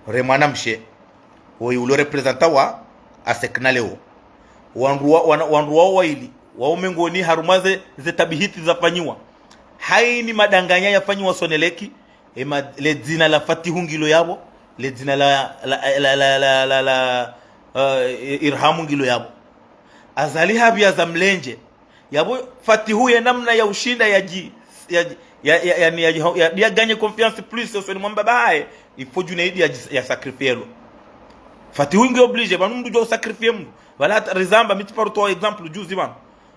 remwa na mshe. Woyi ulo représentant wa ASECNA leo. Wandru wa, wana, wandru wao waili. Wao mengoni harumwa ze, ze tabihiti zafanyiwa. Hayini madanganya yafanyiwa Sonelec, ema, le dzina la Fatihu ngilo yapvo, le dzina la, la, la, la, la, la, la, eh, Irhamu ngilo yapvo. Azali hapvia za mlendje. Yapvo Fatihu ye namna ya ushinda ya dji, ya, ya, ya, ya, ya, ya, ya, ya gagner confiance plus, osoni mwa mbabahe, il faut Junaidi ya, ya sacrifier lo. Fatihu nge obligé, pvanu mndru djo sacrifier mndru. Pvala hata rizamba, mi tsiparo towa exemple, juzi pvanu.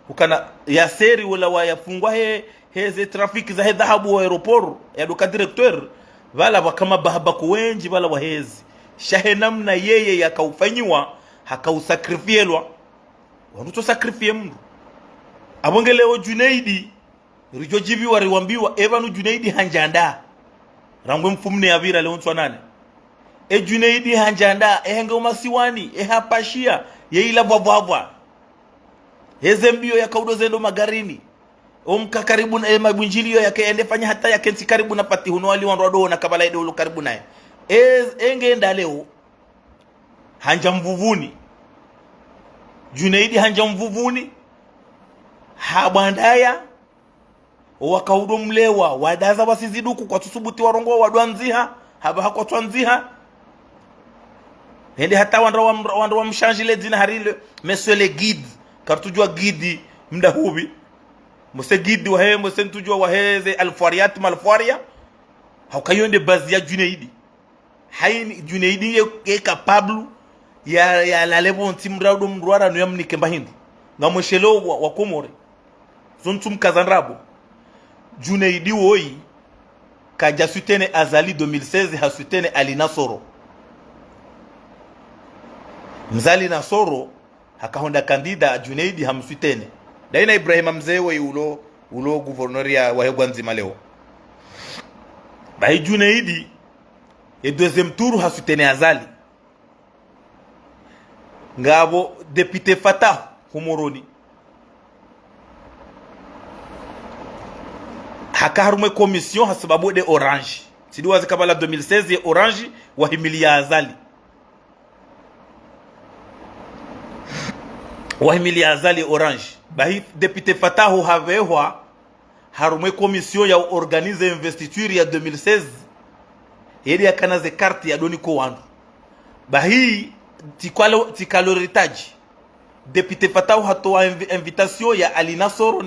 Ukana Yaseri wola wa yafungwa he, he ze trafic zahe dhahabu wa aéroport, ya doka directeur, pvala pvwaka mabahaba ko wendji, pvala wahezi. Sha he namna yeye yaka ufanyiwa, haka usacrifielwa. Wandru tso sacrifier mndru. Apvo nge leo Junaidi, ridjo djibiwa riwambiwa, e pvanu Junaidi handjanda. Rangu mfumne yapvira leo ntswa nane. E Junaidi handjanda, e henge umasiwani, e hapashia, ye ila pvwapvwapvwa. Heze mbio yaka udo zendo magarini. Omka karibu na, e mabundjilio yake ende fanya hata yake ntsi karibu na Fatihu no wali wandru wado na kabala ede ulo karibu naye. E, e nge enda leo. Handja Mvuvuni. Junaidi handja Mvuvuni. Habwandaya. Owaka udo mlewa, wadaza wasiziduku, kwatsusubuti warongoa, wadwandziha, hapvaha kwatswandziha. Hende hata wandru wa, wandru wamshandjile dzina hari le, monsieur le guide, kartsudjuwa guide, mda hupvi. Monsieur guide wahe, monsieur ntsudjuwa wahe, ze alfwariat, malfwaria. Hauka yo nde base ya Junaidi. Hayini Junaidi ye, ye capable ya, ya lale pvontsi mndru ado mndru ara no ya mnike mba hindru. Ngamwesheleo wa, wa Komori. Zo ntsu mkaza ndrabo. Junaidi woyi, kadja soutenir Azali deux mille seize, ha soutenir Ali Nassoro. Mze Ali Nassoro, haka honda candidat, Junaidi hamsoutenir. Daina Ibrahima Mze woyi ulo, ulo gouverneur ya, wahe Ngazidja leo. Bahi Junaidi, e deuxième tour ha soutenir Azali. Ngapvo député Fatah, hu Moroni. Haka harumwa e commission ha sababu nde Orange. Tsi ndo wazi kabla deux mille seize ye Orange wahimiliya Azali. Wahimiliya Azali Orange. Bahi député Fatah hapvehwa harumwa e commission ya organiser investiture ya deux mille seize, yeye yakana ze carte ya donika wandru. Bahi, tsi kalo, tsi kalo retard. Député Fatah hatowa invi-, invitation ya Ali Nassoro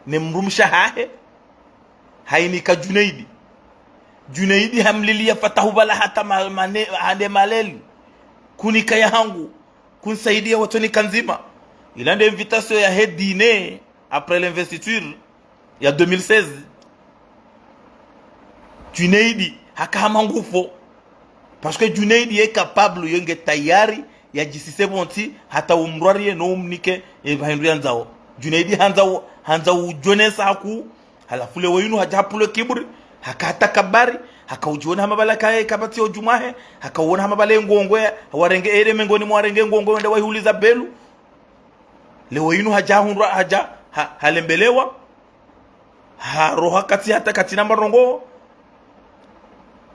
ne mdrumshe wahahe. Hainika Junaidi. Junaidi hamlilia Fatahu pvala hata ma-, mane-, hande maleli. Kunika ya hangu. Kunisaidia watsonika ndzima. Ila nde invitation yahe dîner après l'investiture ya deux mille seize. Junaidi haka hama ngufo. Parce que Junaidi ye capable, yo nge tayari yadjisise pvontsi, hata umrwariye no umnike, e, pvahindru yandzao. Junaidi handza u-, handza udjonesa haku, halafu leo yinu hadja hapvulwe kiburi, haka hatakabari, haka udjiona hama pvala kaye kapvatsi yo djumwahe, haka uona hama pvala ngongwe, warenge ere mengoni mwa warenge ngongwe wende wahiuliza Belu. Leo yinu hadja hundrwa, hadja, ha-, halembelewa, haroha katsi hata katsina marongo.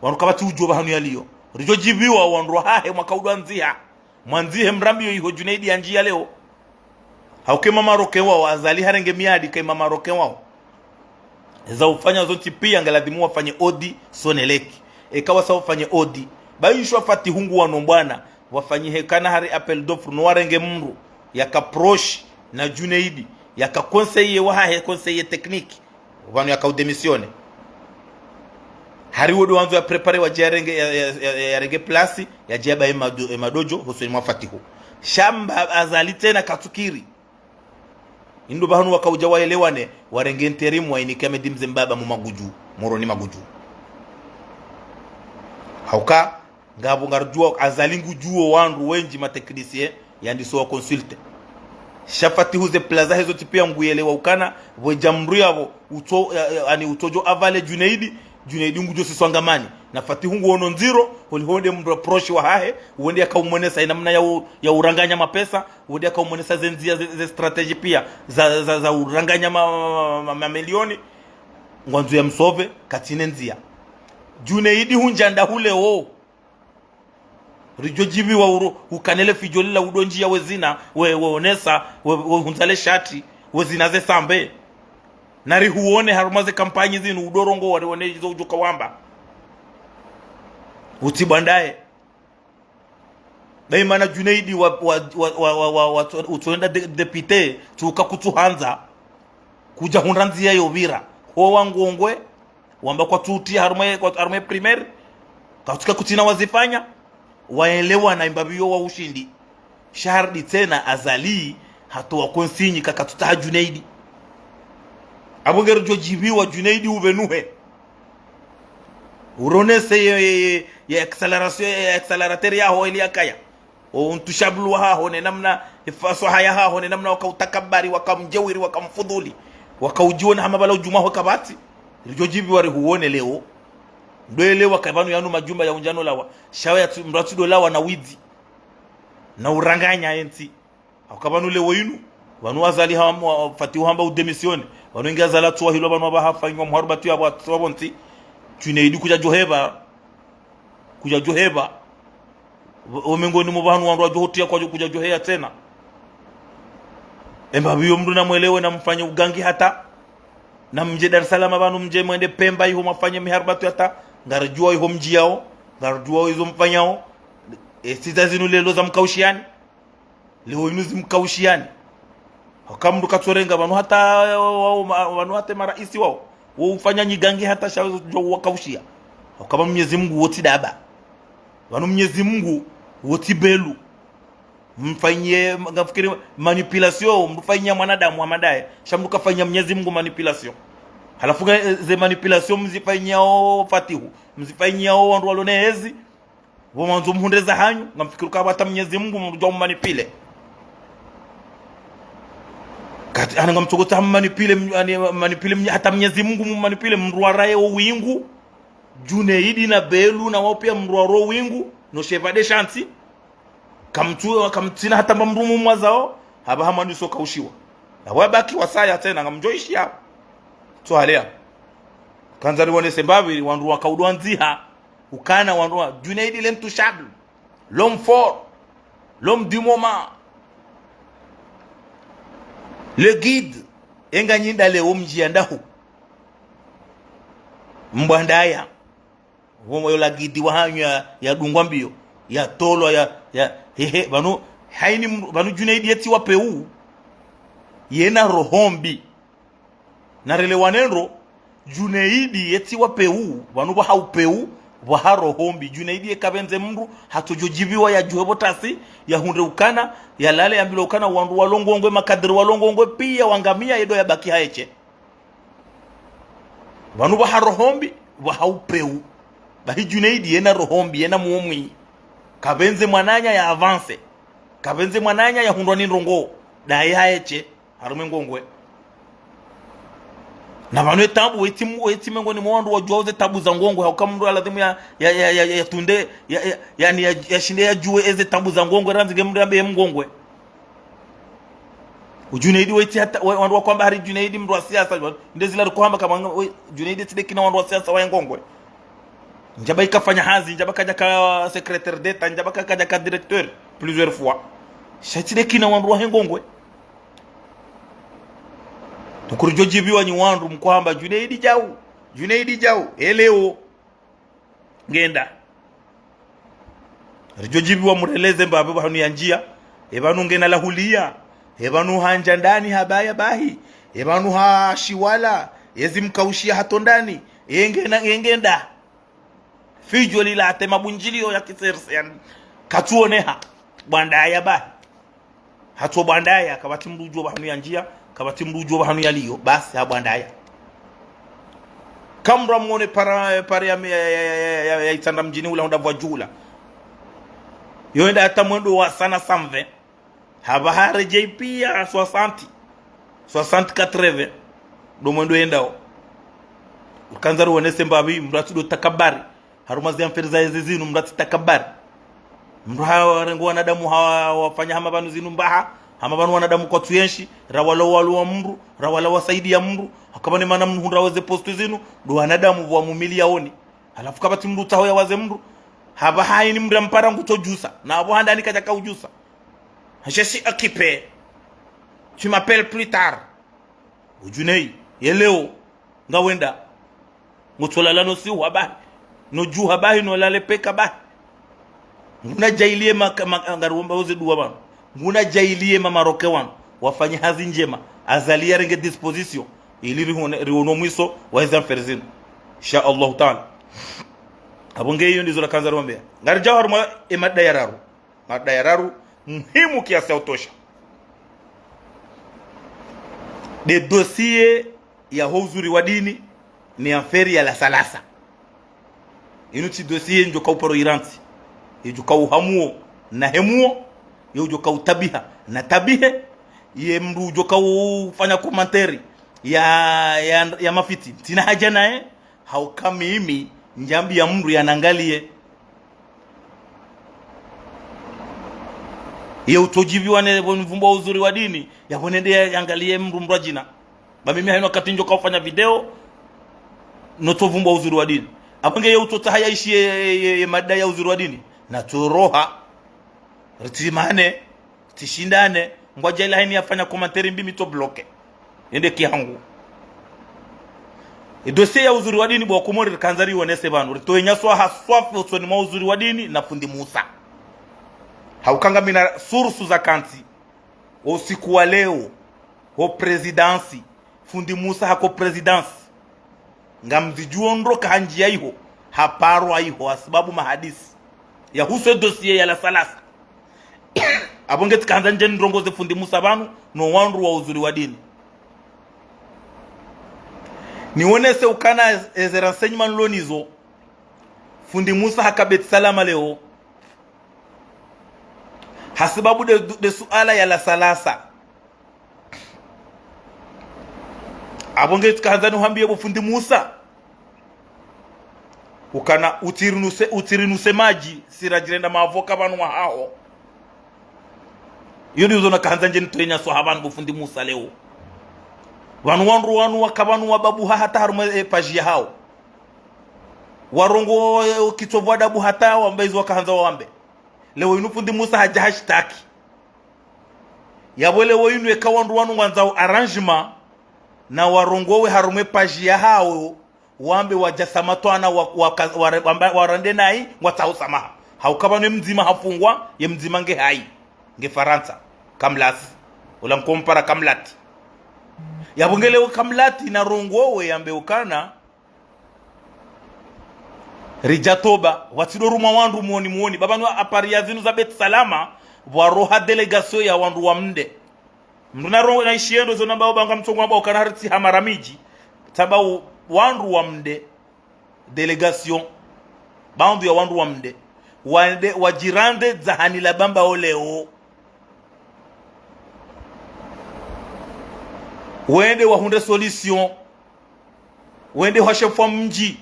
Wanu kapvatsi udjo pvahanu yaliyo. Ridjo djiviwa wandru wahahe mwaka udwa ndziha. Mwandzihe mrambiyo iho Junaidi yandjiya leo. Hauka ema Marocain wao, Azali harenge miadi ka ema Marocain wao. Eza ufanya zontsi pia ngaladhimu wafanye audit Sonelec. Eka wasa wafanye audit. Bayishwa Fatihu ngu wano mbwana, wafanyihe kana hari appel d'offre no warenge mndru yaka proche na Junaidi, yaka conseiller wahahe, conseiller technique. Pvanu yaka udémissionner. Hari wo ndo wandzo ya préparer wadje yarenge, ya, ya, ya, yarenge place, yadje yabaye mado-, e madojo, hosoni mwa Fatihu. Sha mba Azali tsena katsukiri. Indro pvahanu waka udja waelewane, warenge intérim wainike Ahmed Mze Mbaba mu Maguju, Moroni Maguju. Hauka, ngapvo ngaridjuwa Azali ngudjuwo wandru wendji ma technicien, yandiso wa consulter. Sha Fatihu ze plan zahe zontsi pia nguyelewa ukana, pvwedja mndru yapvo, utso-, ya-, ya-, ani utsodjo avaler Junaidi, Junaidi ngudjo siswa ngamani. Na Fatihu nguono ndziro, holiho nde mndru proche wahahe, wende yaka umwonesa inamna ya u-, ya uranganya mapesa, wende yaka umwonesa ze ndzia ze, ze stratégie pia, za, za, za uranganya ma, ma, ma, ma, mamilioni, ngwandzo ya msauver, katsina ndzia. Junaidi hundja ndahu leo. Ridjo djiviwa uro, ukana le fidjo lila udo ndjiya we zina, we, we onesa, we, we hundza le shati, we zina ze sambe. Nari huone harumwa ze kampanyi zinu udo rongowa rione izo udjo ka wamba. Utsi bwandaye. Bayi mana Junaidi wa, wa, wa, utsoenda dé-, député, tsuka kutsuhandza. Kudja hundra ndzia yo pvira. Ho wangongwe, wamba kwatsutia harumwa ye, kwa, harumwa ye primaire, katsuka kutsina wazifanya, waelewana imbapvi yo wa ushindi. Sha harudi tsena Azali, hatowa consigne ka katsutsaha Junaidi. Apvo ngeridjo djiviwa Junaidi upvenuhe. Uronese ye, ye, ye, ye accélération, ye accélérateur yaho ili yakaya. O untouchable wahaho ne namna, efaswaha yahaho ne namna waka utakabari, waka mdjewiri, waka mfudhuli, waka udjiona hama pvala udjumwaho kapvatsi. Ridjo djiviwa rihuone leo. Ndo elewa ka pvanu yanu majumba ya undjano lawa. Sha ya tsu-, mndru atsudo lawa na widzi. Na uranganya entsi. Hauka pvanu leo inu. Pvanu Azali ha-, wa-, Fatihu hamba udémissionner. Pvanu inge Azali atsuwa hilo pvanu apvaha hafanywa mharubatu yapvo atsuwa pvontsi. Junaidi kudja djoheba. Kudja djoheba. O mengoni mwa pvanu wandru wadjo hutia kwadjo kudja djoheya tsena. Embapvi yo mndru namwelewe namfanye ugangi hata. Namdje Dar es Salaam pvanu mdje mwende Pemba iho mwafanye miharubatu hata. Ngaridjuwa iho mdjiyao. Ngaridjuwa izo mfanyao. E, sita zinu leo zamkaushiani. Leo inu zimkaushiani. Hauka mndru katsorenga, pvanu hata, wa-, wa-, wa-, pvanu hata maraisi wao. Wo ufanya nyigangi hata sha djo wakaushiya. Hauka pvanu Mnyezi Mungu wotsi daba. Pvanu Mnyezi Mungu wotsi Belu. Mfanye, ngamfikiri manipulation, mfanyia mwanadamu wa madaye. Sha mndru kafanyia Mnyezi Mungu manipulation. Halafu nga, ze manipulation mzifanyiao Fatihu. Mzifanyiao wandru walo ne hezi. Pvo mwandzo muhundre za hanyu, ngamfikiri uka hata Mnyezi Mungu mdjua mmanipule. Kati, ana ngamtsokotsaha mmanipule, m-, ani, mmanipule, m-, hata Mnyezi Mungu mmanipule, mndru waraye o wingu. Junaidi na Belu na wao pia mndru waro wingu, no sheva de shanti. Kamtsu, kamtsina hata mba mndru mumwa zao, hapvaha mwandiso kaushiwa. Na wabaki wasaya tsena, ngamdjoishiya. Tso halea. Kandza riwonese mbapvi, wandru waka udo wandziha. Ukana wandru wa Junaidi l'intouchable, l'homme fort, l'homme du moment, le guide. Enga nyi nda leo mdjiya ndahu? Mbwandaya. Wo, wo la guide wahanyu ya, yadungwa mbio, yatolwa, ya, ya, hehe, pvanu, haini mndru, pvanu Junaidi yetsi wa peu, yena roho mbi. Narelewane ndro, Junaidi yetsi wa peu, pvanu pvwa ha upeu, pvwa ha roho mbi. Junaidi yeka pvendze mndru, hatsodjo djiviwa yadjuhe pvo tasi, yahundre ukana, yalale yambilwe ukana, wandru wa Longongwe, makadiri wa Longongwe, piya wangamia, ye ndo yabaki haeshe. Pvanu pvwa ha roho mbi, pvwa ha upeu. Bahi Junaidi yena roho mbi, yena muo mwi. Kapvendze mwananya ya avance. Kapvendze mwananya yahundrwa ni ndrongoo. Ndaye haeshe harumwa e Ngongwe. Na pvanu e tabu, wetsi mu-, wetsi mengoni mwa wandru wadjuao ze tabu za Ngongwe, hauka mndru ya lazimu ya, ya, ya, ya, ya tunde, ya, ya, yaani ya, yashinde yadjuwe eze tabu za Ngongwe, randzi nge mndru yambe ye Mngongwe. U Junaidi wetsi hata, wa-, wandru wakohamba hari Junaidi mndru wa siasa, nde zila rikohamba kama nga-, we-, Junaidi tsi nde kina wandru wa siasa wa Ngongwe. Ndjaba ikafanya hazi, ndjaba kadja ka secrétaire d'État, ndjaba ka-, kadja ka directeur, plusieurs fois. Sha tsi nde kina wandru wa he Ngongwe. Tukuridjo djiviwa ni wandru mkohamba Junaidi djau, Junaidi djau, e leo. Ngenda. Ridjo djiviwa mureleze mbapvi pvahanu yandjia, e pvanu ngena lahulia, e pvanu handja ndani habaya bahi, e pvanu hashiwala, yezi mkaushia hato ndani, e ngena, e ngenda. Fidjo lila hata mabundjilio ya kiserse yaani. Katsuoneha. Bwandaya bahi. Hatso bwandaya, kapvatsi mndru udjuo pvahanu yandjia, kapvatsi mndru udjuo pvahanu yalio, basi ha bwandaya. Kamdru amwone para, para ya, ya, ya Itsandra mdjini ula hundra pvwa djula. Yo yenda hata mwendo wa sana samve. Hapvaha redjei piya soixante. Soixante, quatre-vingts. Ndo mwendo yendao. Ukandza ruonese mbapvi, mndru atsi ndo takabari. Harumwa zi affaire za ezi zinu, mndru atsi takabari. Mndru ha-, harenge wanadamu ha-, wafanya hama pvanu zinu mbaha, hama pvanu wanadamu kwatsu yenshi, rawala waluwa mndru, rawala wasaidia mndru, haka pvanu mana mndru hundra weze poste zinu, ndo wanadamu pvwa mumili yaoni. Halafu kapvatsi mndru utsaho yawaze mndru, hapvaha hayini mndru yampara ngutsodjusa, na apvo handani kadja kaudjusa. Je suis occupé. Tu m'appelles plus tard. U Junaidi, ye leo, ngawenda. Ngutsolala no siwa bahi. No djuha bahi, no lale peka bahi. Nguna djailiye ma-, ma-, ngariomba oze dua pvanu. Nguna djailiye ma Marocain wanu. Wafanye hazi ndjema. Azali yarenge disposition. Ili rione-, riono mwiso wa ezi affaire zinu. Insha Allahu Taala. Apvo nge iyo ndizo nakandza riombeya. Ngaridjao harumwa e mada ya raru. Mada ya raru muhimu kiasi ya utosha. Nde dossier ya ho uzuri wa dini ni affaire ya lasalasa. Inu tsi dossier ndjo kauparo irantsi. Ye djo kauhamuo na hemuo. Ye udjo kautabiha na tabihe. Ye mndru udjo kaufanya commentaire ya, ya, ya mafiti. Tsina haja naye. Hauka mimi, ndjambiya mndru yanangaliye. Ye utsodjiviwa ne pvo mvumbo wa uzuri wa dini, yapvo nende ya-, yangaliye mndru mndru adjina. Ba mimi hayina wakati ndjo kaufanya video, no tso mvumbo wa uzuri wa dini. Apvo nge ye utsotsaha yaishiye, ye, ye, ye mada ya uzuri wa dini. Natsoroha, ritsimane, tsishindane, ngwadjaila hayini yafanya commentaire mbi mi tso bloqué. Yende kihangu. E dossier ya uzuri wa dini bo Wakomori rikandza rionese pvanu. Ritowe nyaswaha swafi usoni mwa uzuri wa dini na fundi Musa. Hauka ngamina source za kantsi. Usiku wa leo, ho présidence, fundi Musa hako présidence. Ngamzidjuo ndro kahandjiya iho, haparwa iho, hasibabu mahadisi. Yahusu e dossier ya lasalasa. Apvo nge tsikandza ndje nirongoze fundi Musa pvanu, no wandru wa uzuri wa dini. Nionese ukana eze renseignement nilo nizo. Fundi Musa haka Beit Salam leo. Hasibabu nde, nde suala ya lasalasa. Apvo nge tsikandza nihambiye bo fundi Musa. Ukana utsirinuse, utsirinuse madji, si radjirenda mavoka pvanu wahaho. Iyo ndizo nakandza ndje nitowe nyaswaha pvanu bo fundi Musa leo. Pvanu wandru wanu waka pvanu wababuha hata harumwa e page yahawo. Warongoa, e, kitsovu adabu hata wambe izo wakandza wambe. Leo inu fundi Musa hadja hashitaki. Yapvo leo inu eka wandru wanu ngwandzao arrangement, na warongowe harumwa e page yahawo, wambe wadja samatwana wa, wa, wa, wamba, warende nayi, ngwatsaho samaha. Hauka pvanu ye mdzima hafungwa, ye mdzima nge hayi, nge Farantsa, Kamlati. Ula nkompara Kamlati. Yapvo nge leo Kamlati narongowe yambe ukana, Ridja toba, watsidoruma wandru mwoni mwoni. Baba nwa apari ya zinu za Beit Salama, pvwaroha délégation ya wandru wa mde. Mndru na ro-, na ishiendo zo namba obanga mtsongo amba ukana haritsi hamara midji. Tsamba u-, wandru wa mde. Délégation. Bandru ya wandru wa mde. Wande, wadjirande dzahani la Bambao leo. Wende wahundre solution. Wende hwa shefu wa mdji.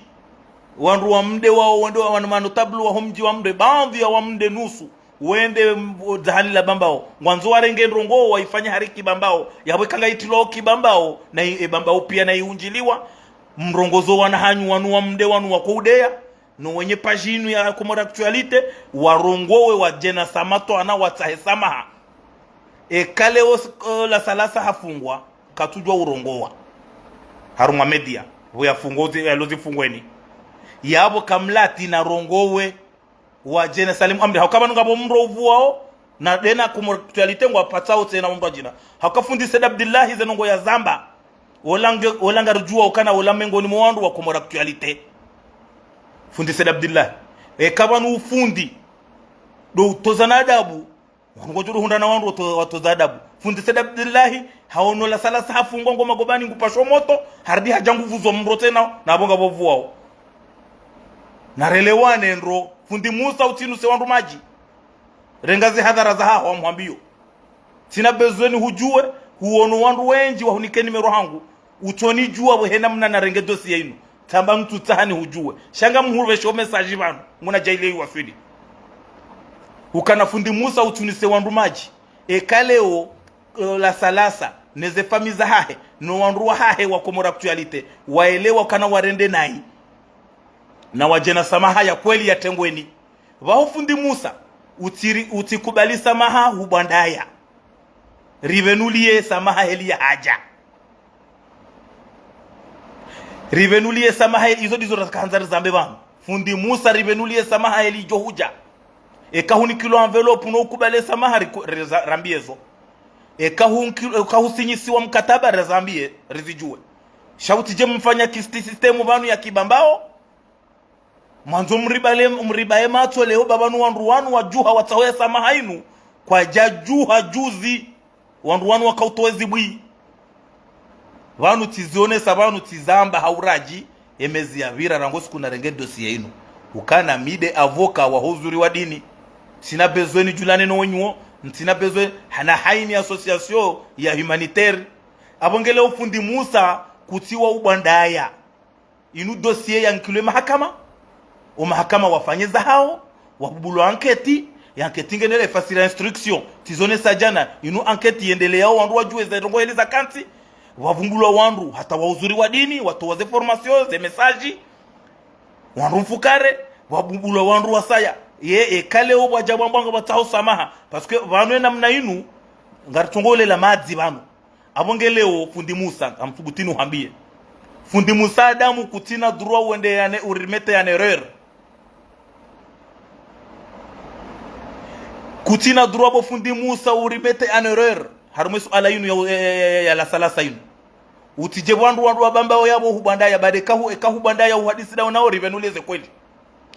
Wandru wa mde wao, wende wa, wa manotables wa ho mdji wa mde. Bandru ya wa mde nusu. Wende m-, dzahani la Bambao. Ngwandzo warenge ndrongoo, waifanye hari Kibambao. Yapvo ikanga itilwao Kibambao. Na i-, e Bambao pia na iundjiliwa. Mrongozo wana hanyu wanu wa mde wanu wa koudeya. No wenye page inu ya Comores Actualité, warongowe wadjena samatwana watsahe samaha. Eka leo s-, o, la Salasa hafungwa, katsudjua urongowa. Harumwa média, pvo yafungwa uzi-, yalo zifungweni. Yapvo kamlatsi na rongowe, wadjena Salim Amri. Hauka pvanu ngapvo mndru upvuwao, na dena Comores Actualité ngwapatsao tsena mndru adjina. Hauka fundi Said Abdillahi ze ndrongoo yazamba. Ola nge-, ola ngaridjua ukana ola mengoni mwa wandru wa Comores Actualité. Fundi Said Abdillahi. Eka pvanu ufundi. Ndo utoza na adabu. Wanu ngodjo uhundra na wandru wato-, watoza adabu. Fundi Said Abdillahi, haono la Salasa hafungwa ngo magobani ngupashwa moto, harudi hadja ngupvuzwa mndru tsena, na pvo ngapvo pvuwao. Na relewane ndro, fundi Musa utsinuse wandru madji. Renga ze hadhara zahaho wamhwambiyo. Tsina besoin nihudjue, huono wandru wendji wahunike nimero hangu. Utsonidjua pvo he namna narenge dossier inu. Tsamba ntsutsaha nihudjue. Sha ngamhupvesho message pvanu. Nguna djaile iwaswili. Ukana fundi Musa utsunise wandru madji. Eka leo, eh, la Salasa, neze famille zahahe, no wandru wahahe wa Comores Actualité, waelewa ukana warende nayi. Na wadjena samaha ya kweli ya tengweni. Pvaho fundi Musa, utsiri-, utsikubali samaha hubwandaya. Ripvenuliye samaha heli ya hadja. Ripvenuliye samaha heli, izo ndizo ratsahandza rizambe pvanu. Fundi Musa, ripvenuliye samaha heli idjo hudja. Eka hunikilwa enveloppe no ukubali samaha riku-, riza-, rambiye zo. Eka hunki-, eka husinyisiwa mkataba rizambiye, rizidjue. Sha utsidje mfanya kisti système pvanu ya Kibambao. Mwandzo mribale, mribaye matso leo pvapvanu wandru wanu wadjuha watsaho ye samaha inu, kwadjadjuha juzi, wandru wanu wakautowa ezibwi. Pvanu tsizionesa, pvanu tsizamba ha uradji, emezi yapvira rangu siku narenge dossier inu. Ukana mi nde avocat wa ho uzuri wa dini. Ntsina besoin nidjulane no wenyuo, ntsina besoin hana haini association ya humanitaire. Apvo nge leo fundi Musa kutsiwa ubwandaya. Inu dossier yankilwe mahakama. O mahakama wafanye zahao, wabumbulwa enquête, ye enquête ngenele phase ya instruction. Tsizonesa djana, inu enquête yendeleyao wandru wadjuwe ze ndrongoo heli zakantsi. Wabumbulwa wandru, hata wa uzuri wa dini, watowa ze formation, ze message. Wandru mfukare, wabumbulwa wandru wasaya. Ye, eka leo wadja wambwa ngwatsaho samaha. Parce que pvanu ye namna inu, ngaritongolela madzi pvanu. Apvo nge leo fundi Musa, ngamsubutu nihuambiye. Fundi Musa Adamu kutsina droit uende ya ne-, urimete en erreur. Kutsina droit bo fundi Musa urimete en erreur. Harumwa ye suala inu ya, ya, ya, ya, ya la Salasa inu. Utsidje wandru wandru wa Bambao yapvo hubwandaya, bade kahu, eka hubwandaya uhadisi nda wonao ripvenuliye ze kweli.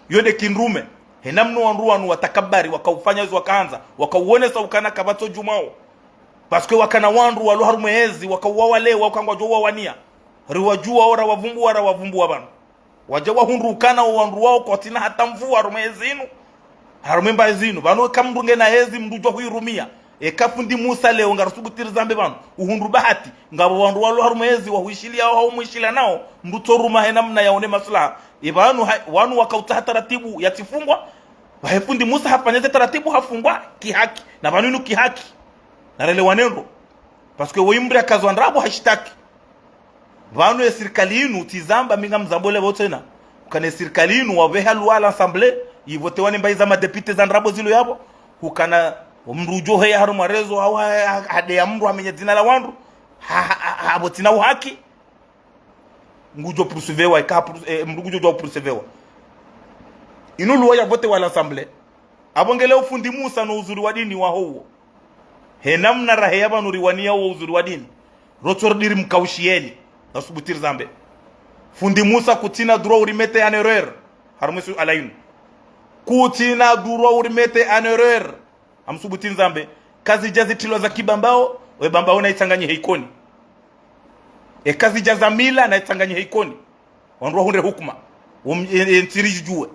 Yo nde kindrume. Hena mno wandru wanu watakabari, wakaufanya izo wakahandza, wakauonesa ukana kapvatso djumwao. Parce que wakana wandru walo harumwa yezi, wakauwawa leo, waka ngwadjo uwawania. Riwadjuwa ora wavumbuwa, ra wavumbuwa pvanu. Wadja wahundru ukana o wandru wao kwatsina hata nvuu harumwa yezi inu. Harumwa emba yezi inu. Pvanu eka mndru ngena yezi mndru udjuwa huirumia. Eka fundi Musa leo ngarisubutu rizambe pvanu. Uhundru bahati. Ngapvo wandru walo harumwa yezi wahuishiliya hau mwishiliya nao. Mndru tsoruma he namna yaone maslaha. E pvanu ha-, wanu wakautsaha taratibu yatsifungwa. Pvahe fundi Musa hafanya ze taratibu hafungwa kihaki. Na pvanu inu kihaki. Narelewane ndro. Parce que woyi mndru yakazwa ndrabo hashitaki. Pvanu ye sirikali inu, tsizamba mi ngamzambo lepvo tsena. Ukana ye sirikali inu, wapveha loi à l'Assemblée, ivotewa ni mbayi za madéputés za ndrabo zilo yapvo. Ukana mndru udjo heya harumwa réseau, hau ha-, ha-, hadeya mndru hamenye dzina la wandru. Ha-, ha-, ha-, hapvo tsina uhaki. Ngudjo poursuivewa, eka pour-, eh, mndru ngudjo djuwa poursuivewa. Inu loi yavotewa à l'Assemblée. Apvo nge leo fundi Musa no uzuri wa dini waho uwo. He namna raheya pvanu riwania uwo uzuri wa dini. Rotso ridiri mkaushiyeni. Nasubutu rizambe. Fundi Musa kutsina droit urimete en erreur. Harumwa suala linu. Kutsina droit uremettre en erreur. Ngamsubutu nizambe. Kazidja zitrilwa za kibambao, we bambao na itsanganyihe Ikoni. E kazidja za mila na itsanganyihe Ikoni. Wandru wahundre hukuma. Um, e, e, ntsi ridjuwe.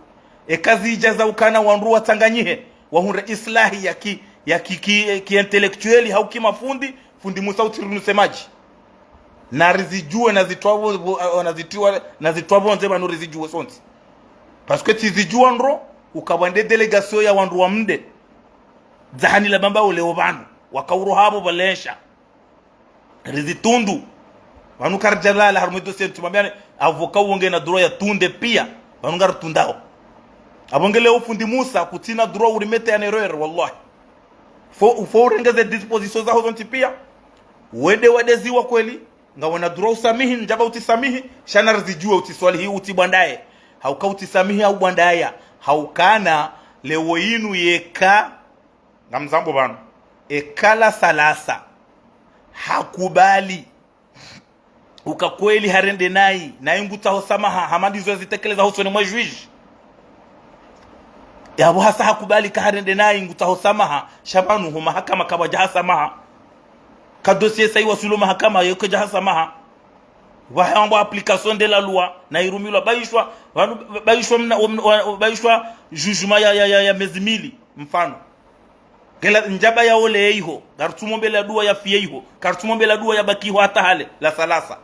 E kazidja za ukana wandru watsanganyihe. Wahundre islahi ya ki, ya ki, ki, ki intellectuel hau kimafundi, fundi Musa utsirinuse madji. Na rizidjuwe, na zitrwa pvo, pvo, na zitrwa, na zitrwa pvondze pvanu rizidjuwe sontsi. Parce que tsizidjuwa ndro, ukapvwa nde délégation ya wandru wa mde. Dzahani la bambao leo pvanu. Waka uroha pvo pvalesha. Rizitundu. Pvanu karidjalala harumwa dossier ntsu mambiane, avocat wo ngena droit yatunde pia. Pvanu ngaritundao. Apvo nge leo fundi Musa, kutsina droit uremettre en erreur, wallahi. Faut, faut urenge ze dispositions zaho zontsi pia. Wende wadeziwa kweli, ngawena droit usamihi, ndjaba utsisamihi, sha na rizidjuwe utsiswalihi, utsibwandaye. Hauka utsisamihi, hau bwandaya. Haukana, leo inu yeka, ngamzambo pvanu. Eka Lasalasa hakubali uka kweli harende nayi, nayi ngutsaho samaha, hama ndizo yazitekeleza hosoni mwa juge. Yapvo hasa hakubali ka harende nayi, ngutsaho samaha, sha pvanu ho mahakama kapvadjaha samaha. Ka dossier sa iwaswili ho mahakama, yo kaidjaha samaha. Pvahambwa application de la loi, na irumilwa, baishwa, pvanu, baishwa mna, wa, wa, baishwa jugement ya, ya, ya, ya mezi mili, mfano. Ngela ndjaba ya ole iho, karitsumwombela dua yafiye iho, karitsumwombela dua yabaki iho hata hale, Lasalasa.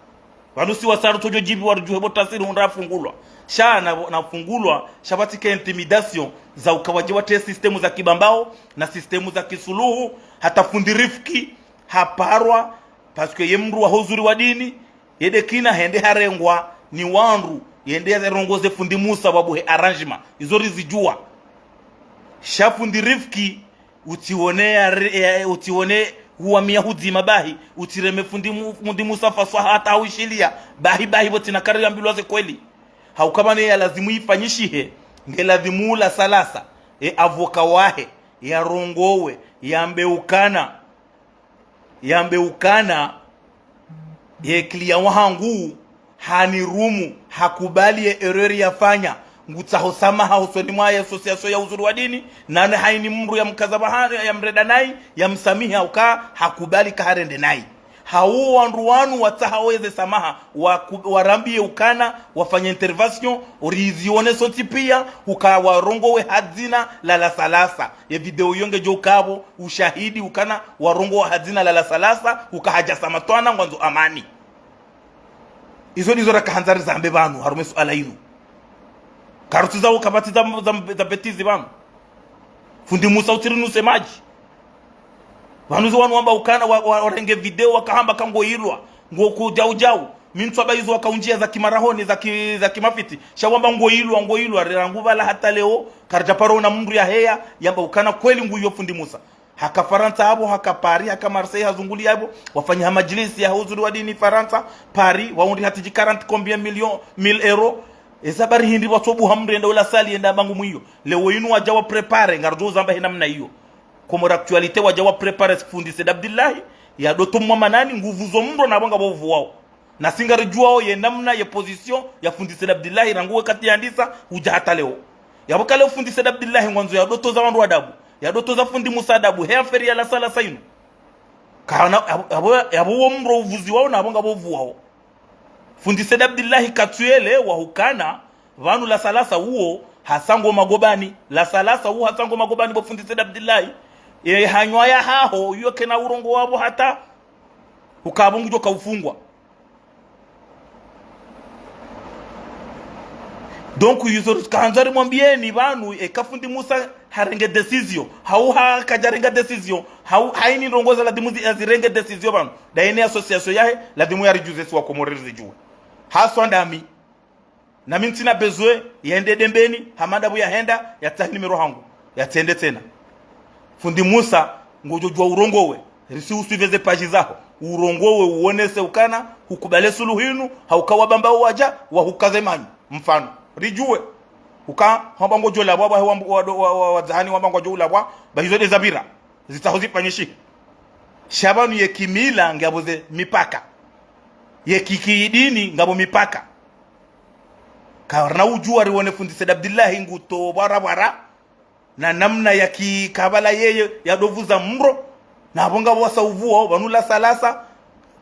Pvanu si wasaru todjo djibi waridjuhe pvo tasiri hundra afungulwa. Sha na, nafungulwa, sha pvatsike intimidation, za uka wadje watre système za kibambao, na système za kisuluhu, hata fundi Rifki, haparwa, parce que ye mndru wa huzuri wa dini, yede kina hende harengwa ni wandru, yende yarongoze fundi Musa wabuhe arrangement. Izo rizidjuwa. Sha fundi Rifki, utsione ya re-, ya, utsione huwamia hudzima bahi, utsireme fundi Mu-, fundi Musa faswaha hata hauishiliya, bahi, bahi, pvo tsina kari yambilwa ze kweli. Hauka pvanu ya lazimu ifanyishihe, nge lazimu Lasalasa, e avocat wahe, yarongowe, yambe ukana, yambe ukana, ye client wahangu, hanirumu, hakubali ye erreur yafanya, ngutsaho samaha hosoni mwa ye association ya uzuri wa dini, nane haini mndru yamkaza pvahanu, yamrenda nayi, yamsamihi hauka, hakubali ka harende nayi. Hau wandru wanu watsaha weze samaha, waku-, warambiye ukana, wafanye intervention, urizione sontsi pia, uka warongowe ha dzina la Lasalasa. Ye video iyo ngedjo ukapvo, ushahidi ukana, warongowa ha dzina la Lasalasa, uka hadja sa matwana ngwandzo amani. Izo ndizo rakahandza rizambe pvanu, harumwa suala inu. Karutsiza ukapvatsi za, za, za bêtise pvanu. Fundi Musa utsirinuse madji. Pvanu zi wanu wamba ukana wa, wa, warenge video wakahamba ka ngoilwa, ngoku djau djau. Mi ntswaba izo wakaundjia za kimarahoni, za ki, za kimafiti. Sha wamba ngoilwa, ngoilwa, rangu pvala hata leo, karidjaparo ona mndru yaheya, yamba ukana kweli nguyo fundi Musa. Haka Farantsa apvo, haka Paris, haka Marseille, hazunguliya apvo, wafanya ha majlisi ya uzuri wa dini Farantsa, Paris, waundri hata dji quarante combien millions, mille euros. Eza bari hindri watsobuha mndru yende ula sali yende amba ngu mwiyo. Leo inu wadja wa préparer, ngaridjo uzamba he namna iyo. Comores Actualité wadja wa préparer fundi Said Abdillahi, ya doto mwa manani, nguvu zo mndru na pvo ngapvo uvuwao. Na si ngaridjuwao ye namna ye position ya fundi Said Abdillahi rangu wakati yandisa, udja hata leo. Yapvo ka leo fundi Said Abdillahi ngwandzo ya dotoza wandru adabu, ya dotoza fundi Musa adabu, he affaire ya Lasalasa inu. Kana, yapvo, yapvo, yapvo wo mndru uvuzi wao na pvo ngapvo uvuwao. Fundi Said Abdillahi katsuyele wa hukana, pvanu Lasalasa uwo, hasa ngo magobani. Lasalasa uwo hasa ngo magobani bo fundi Said Abdillahi. E hanywa yahaho, iyo kena urongowa pvo hata, uka pvo ngudjo ka ufungwa. Donc, izo rikahandza rimwambiyeni pvanu, eka fundi Musa harenge décision, hau ha kadjarenga décision, hau haini ndrongo za lazimu zi-, yazirenge décision pvanu. Daine association yahe, lazimu yaridjuze si wa Komori rizidjuwe. Haswa ndami. Nami ntsina besoin, yende Dembeni, hama ndapvo yahenda, yatsahe numéro hangu, yatsende tsena. Fundi Musa, ngodjo djuwa urongowe, risi usuivre ze page zaho, urongowe uonese ukana, hukubali suluhu inu, hauka wabamba wadja, wahukaze manyi. Mfano, ridjuwe, uka, hamba ngodjo ulapvwa, wa, wa, wa, wa, wa, wadzahani wamba ngwadjo ulapvwa, ba izo nde zapvira, zitsaho zifanyishihe. Sha pvanu ye kimila ngapvo ze mipaka. Ye ki, kidini ngapvo mipaka. Karina udjuwa riwone fundi Said Abdillahi nguto bwara bwara. Na namna ya kikabala yeye ya dovuza mro. Na apvo ngapvo wasa uvuwa, pvanu la salasa,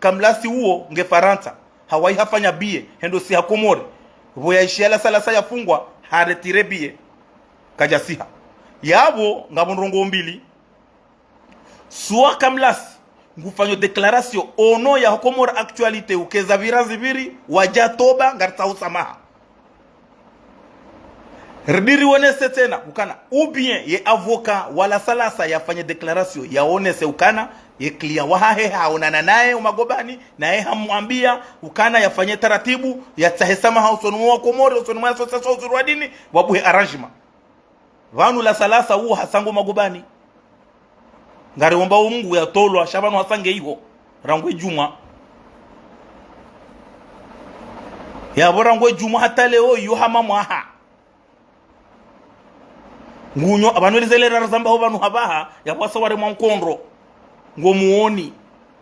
kamlasi uwo nge Farantsa. Hawayi hafanya biye, hendo siha Komori. Pvo yaishiya la salasa yafungwa, haretire biye. Kadjasiha. Yapvo, ngapvo ndrongoo mbili. Suwa kamlasi, ngufanyo déclaration, ono ya Comores Actualité, uka eza pvira zipviri, wadja toba, ngaritsaho samaha. Ridi riwonese tsena, ukana, ou bien ye avocat wa la salasa yafanye déclaration, yaonese ukana, ye client wahahe, haonana naye, o magobani, naye hamwambiya, ukana yafanye taratibu, yatsahe samaha, usoni mwa Komori, usoni mwa association, usoni mwa dini, wabuhe arrangement. Pvanu la salasa uwo hasango magobani. Ngariomba o Mungu yatolwa, sha pvanu hasange iho. Rangu e djumwa. Yapvo rangu e djumwa hata leo iyo hama mwaha. Ngunyo, apvanu elize le rarzamba ho pvanu hapvaha, yapvo asa ware mwa nkondro. Ngo muoni.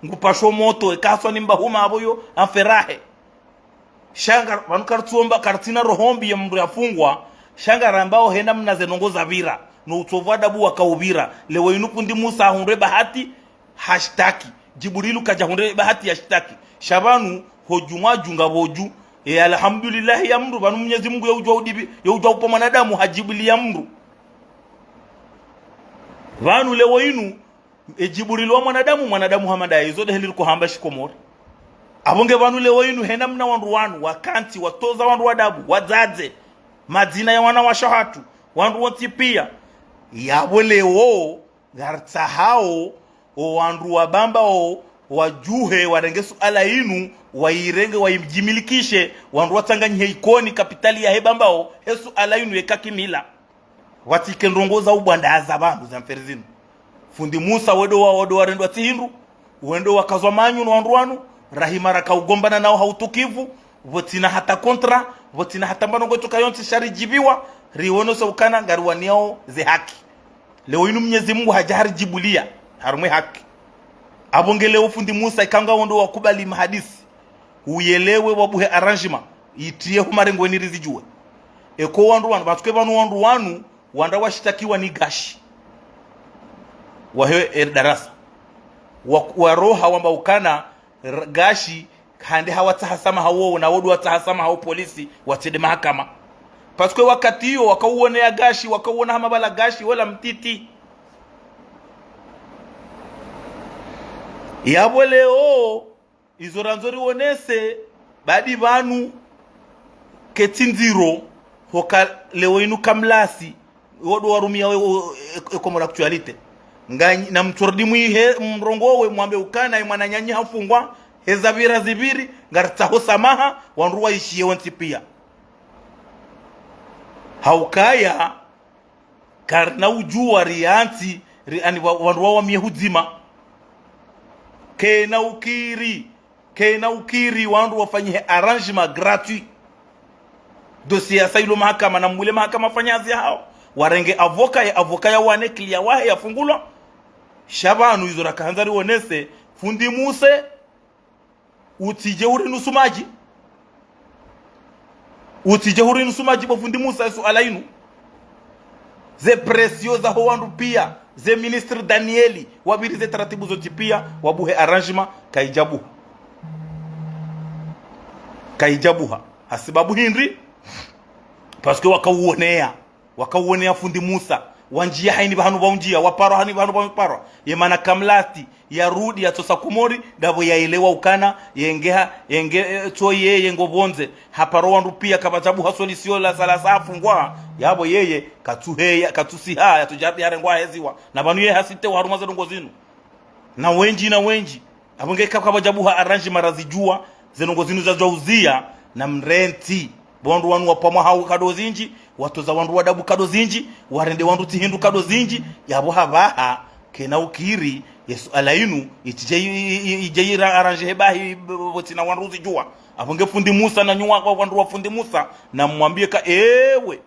Ngupasho moto, eka haswa ni mbahuma apvo yo, amferahe. Sha nga, pvanu karitsuomba, karitsina roho mbi ya mndru yafungwa, sha ngarambao hena mna ze ndrongoo zapvira, no utsovu adabu wakaupvira, leo inu fundi Musa ahundre bahati, hashitaki, Djibrilu kadjahundre bahati yashitaki, sha pvanu, ho djumwa djunga pvo dju, e alhamdulillahi ya mndru, pvanu Mnyezi Mungu ya udjua udipvi, ya udjua upva mwanadamu, hadjibuliya mndru. Pvanu leo inu, e Djibrilu wa mwanadamu, mwanadamu hama ndaye, izo nde heli riko hamba shikomori. Apvo nge pvanu leo inu hena mna wandru wanu, wakantsi, watoza wandru wadabu, wadzadze, madzina ya wanawashe hatru, wandru wontsi piya. Yapvo leo, ngaritsahao, o wandru wabambao, wadjuhe, warenge suala inu, wayirenge, wayidjimilikishe, wandru watsanganyihe Ikoni, kapitali yahe bambao, he suala inu yeka kimila. Watsike ndrongoo za ubwandaza pvanu za mferi zinu. Fundi Musa wendo wa, wendo warendwa tsi hindru, wendo wakazwa manyu no wandru wanu, rahima rakaugombana nao ha utukivu, pvotsina hata kontra, pvotsina hata mbano ngwetsoka yontsi sha ridjipviwa, riwonese ukana ngariwaniyao ze haki. Leo inu Mnyezi Mungu hadja haridjibuliya, harumwa e haki. Apvo nge leo fundi Musa ika ngawe wendo wakubali mahadisi. Uyelewe wabuhe arrangement, itriye ho marengweni rizidjuwe. Eka wandru wanu, pvatsuke pvanu wandru wanu, wandra washitakiwa ni Gashi. Wahe e darasa. Wa, waroha wamba ukana, r-, Gashi, hande hawatsaha samaha wowo, na wo ndo watsaha samaha o polisi, watsende mahakama. Pvatsuke wakati iyo, wakauoneya Gashi, wakauona hama pvala Gashi, wola mtiti. Yapvo leo, izo randzo riwonese, badi pvanu ketsi ndziro, hoka leo inu kamlasi, wo ndo warumiya we, o, e, e Comores Actualité. Nga, na mtsordi mwihe, mrongowe, mwambe ukana, e mwananyanyu hafungwa, heza pvira zipviri, ngaritsaho samaha, wandru waishiye wontsi piya. Haukaya, karina udjuwa riyantsi, ri, ani wa, wandru wawamiye hudzima. Kena ukiri, kena ukiri wandru wafanyihe arrangement gratuit. Dossier yasa ilo mahakama, na mwile mahakama fanya hazi yahao. Warenge avocat, ye avocat yawane client wahe yafungulwa. Sha pvanu izo rakahandza riwonese, fundi Musa, utsidje urinusu madji. Utsidje urinusu madji bo fundi Musa, e suala inu. Ze pression zaho wandru piya, ze ministre Danieli, wapviri ze taratibu zontsi piya, wabuhe arrangement, kayidjabuha. Kayidjabuha. Hasibabu hindri, parce que wakauoneya. Wakauoneya fundi Musa, wandjiya hayini pvahanu pvaundjiya, waparwa hayini pvahanu pvaparwa. Ye mana kamlasi, yarudi, yatsosa Komori, ndapvo yaelewa ukana, yengeha, yenge, e, tso yeye ngo pvondze, haparwa wandru piya kapvadjabuha solution la salasa hafungwa, yapvo yeye, katsuheya, katsusiha, yatsodja yarengwa heziwa. Na pvanu ye hasitewa harumwa ze ndrongoo zinu. Na wendji, na wendji. Apvo nge kapvadjabuha arrangement razidjuwa, ze ndrongoo zinu zadjwa uziya, na mrentsi. Bo wandru wanu wapvamwa hau nkado zindji, watoza wandru wadabu nkado zindji, warende wandru tsi hindru nkado zindji, yapvo hapvaha, kena ukiri, ye suala inu, itsidje i, i, i, idje ira arrangé he bahi, bo, bo, bo, tsina wandru uzidjuwa. Apvo nge fundi Musa, na nyuwa kwa wandru wa fundi Musa, na mwambiye ka, ewe,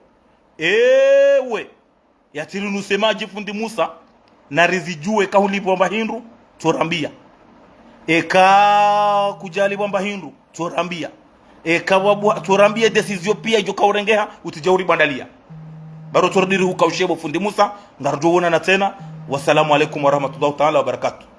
ewe. Yatsiri nuse madji fundi Musa, na rizidjuwe eka hulipvwa mba hindru, tsorambiya. Eka kudjalipvwa mba hindru, tsorambiya. Eka wabu-, tsorambiya décision piya idjo kaurengeha, utsidja uribandaliya. Baro tsoridiri hukaushe bo fundi Musa, ngaridjo wonana tsena. Wassalamu alaikum warahmatullahi taala wabarakatuh.